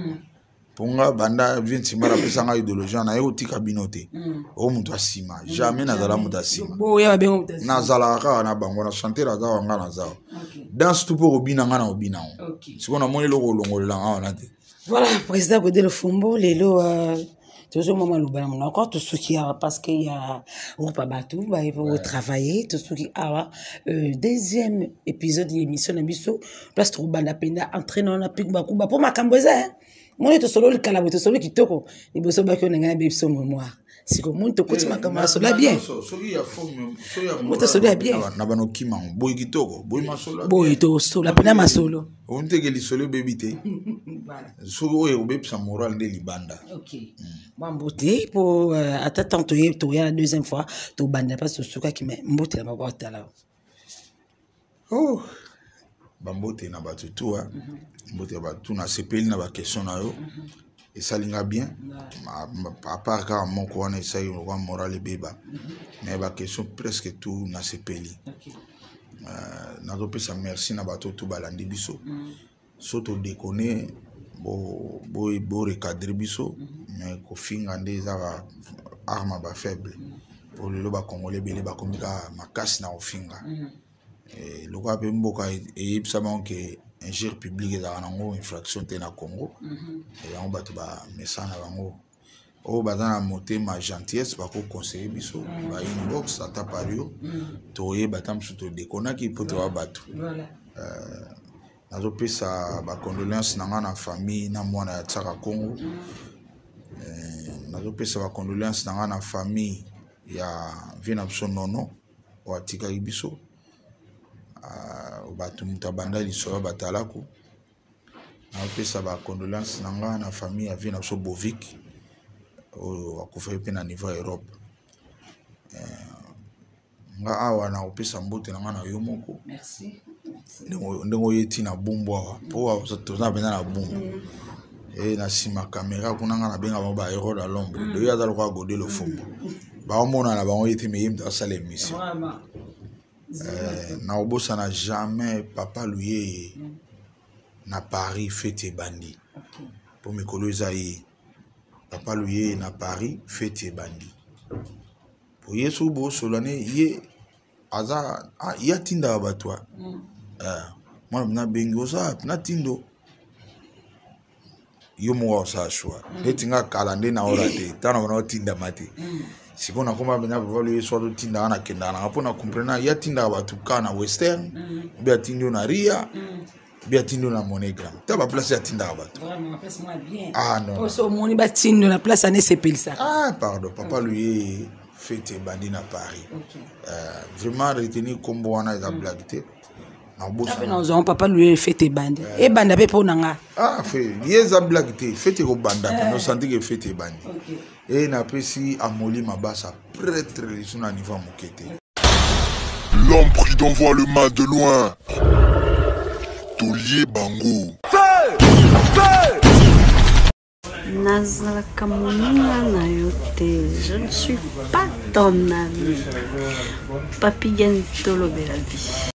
A: mpo nga banda vie nsimba napesa nga idéologie naye kotika bino te o moto asima jamais nazala moto asima, nazalaka kaka na bango na chanter aza wa nga naza danse tu mpo kobina nga na kobina yango, sikoyo namoni eloko olongolela nga wana te.
D: Voilà, président Godé Lofombo, lelo. Tozomwa maloba na monoko, tosuki awa parce que ya groupe ya bato baye po travailler. Tosuki awa, deuxième épisode ya émission na biso, place tokobanda mpenza entraîne wana mpe bakuba mpo makambo eza moni. Tosololi kala boye, tosololi kitoko liboso baki oyo na ngai nabebi biso mémoire. Siko moni tokoti makambo ya solo ya bien.
A: Moto
D: asolo ya bien.
A: Na banokima boye kitoko boye masolo.
D: Boye tosola mpena masolo.
A: Onteke lisolo ebebi te. Soki oyo ekobebisa moral nde libanda.
D: Mwa mbote mpo ata tant toye toya la deuxième fois, tobanda mpasi tosukaki, mais mbote na bango atala.
A: Oh, bambote na bato tu, mbote ya bato. Nasepeli na baquestion na yo, esalinga bien. À part kaka moko wana esali lokwa moral ebeba, mais baquestion presque tout nasepeli. Nazopesa merci na bato tu balandi biso. So todekone, borecadre biso, mais kofinga nde eza arme bafaible, po lelo bakongole ebele bakomi kaka makasi na kofinga. Lokola mpe mboka eyebisa bango ke injure publique ezalaka nango infraction te na Congo, yango bato bamesana na bango. Oyo baza na motema gentillesse bakoconseille biso ba inbox, ata par yo toyeba ata mosusu todekonaki mpo toya bato. Nazopesa bacondoléance na nga na famille na mwana ya Tiaka Congo. Nazopesa bacondoléance na nga na famille ya vie na biso Nono oyo atikaki biso. Bato moto abanda lisolo batalaku. Nazopesa bacondoléance na nga na famille ya vie na biso Bovik oyo akufaki mpe na niveau ya Europe. Nga awa nakopesa mbote na nga na yo moko ndenge oye ntina Bumbu awa, mpo toza mpenza na Bumbu. E na nsima caméra kuna, nga nabenga bango bahéros de l'ombre. Doyo aza lokola Gode Lofombo, baomona na bango ye te, mais ye moto asala émission. Nakobosana jamais papa Luyeye na Paris, feti ebandi mpo mikolo eza ye papa Luyeye na Paris, feti ebandi po ye soki bosola ne ye aza ye atindaka bato. Mwana nabengi oza natindo yo moko akosala choix. Neti nga kala nde naola te, ntango na bana otindama te. Sikoyo nakoma mpenza papa Loye, so atotindaka, nakendaka nanga mpo na comprena ye atindaka bato kaka na Western, obi atindi yo na Ria, obi atindi yo na MoneyGram, ta baplace atindaka bato.
D: Ah non, omoni batindo na place ane esepelisaka.
A: Ah pardon, papa Loye, fete ebandi na Paris. Vraiment retenir nkombo wana eza blague te.
D: Nazwa papa Loye, fete ebandi, ebanda mpe mpo na nga.
A: Ah, ye eza blague te, fete ekobanda mpe nosanti ke fete ebandi. E napesi Amoli Mabasa, prêtre lisu na niveau ya moke te.
B: L'homme prudent voit le mal de loin. Taulier Bango.
C: Nazalaka moninga na yo te, je ne suis pas ton ami. Papi Gen, tolobela vie.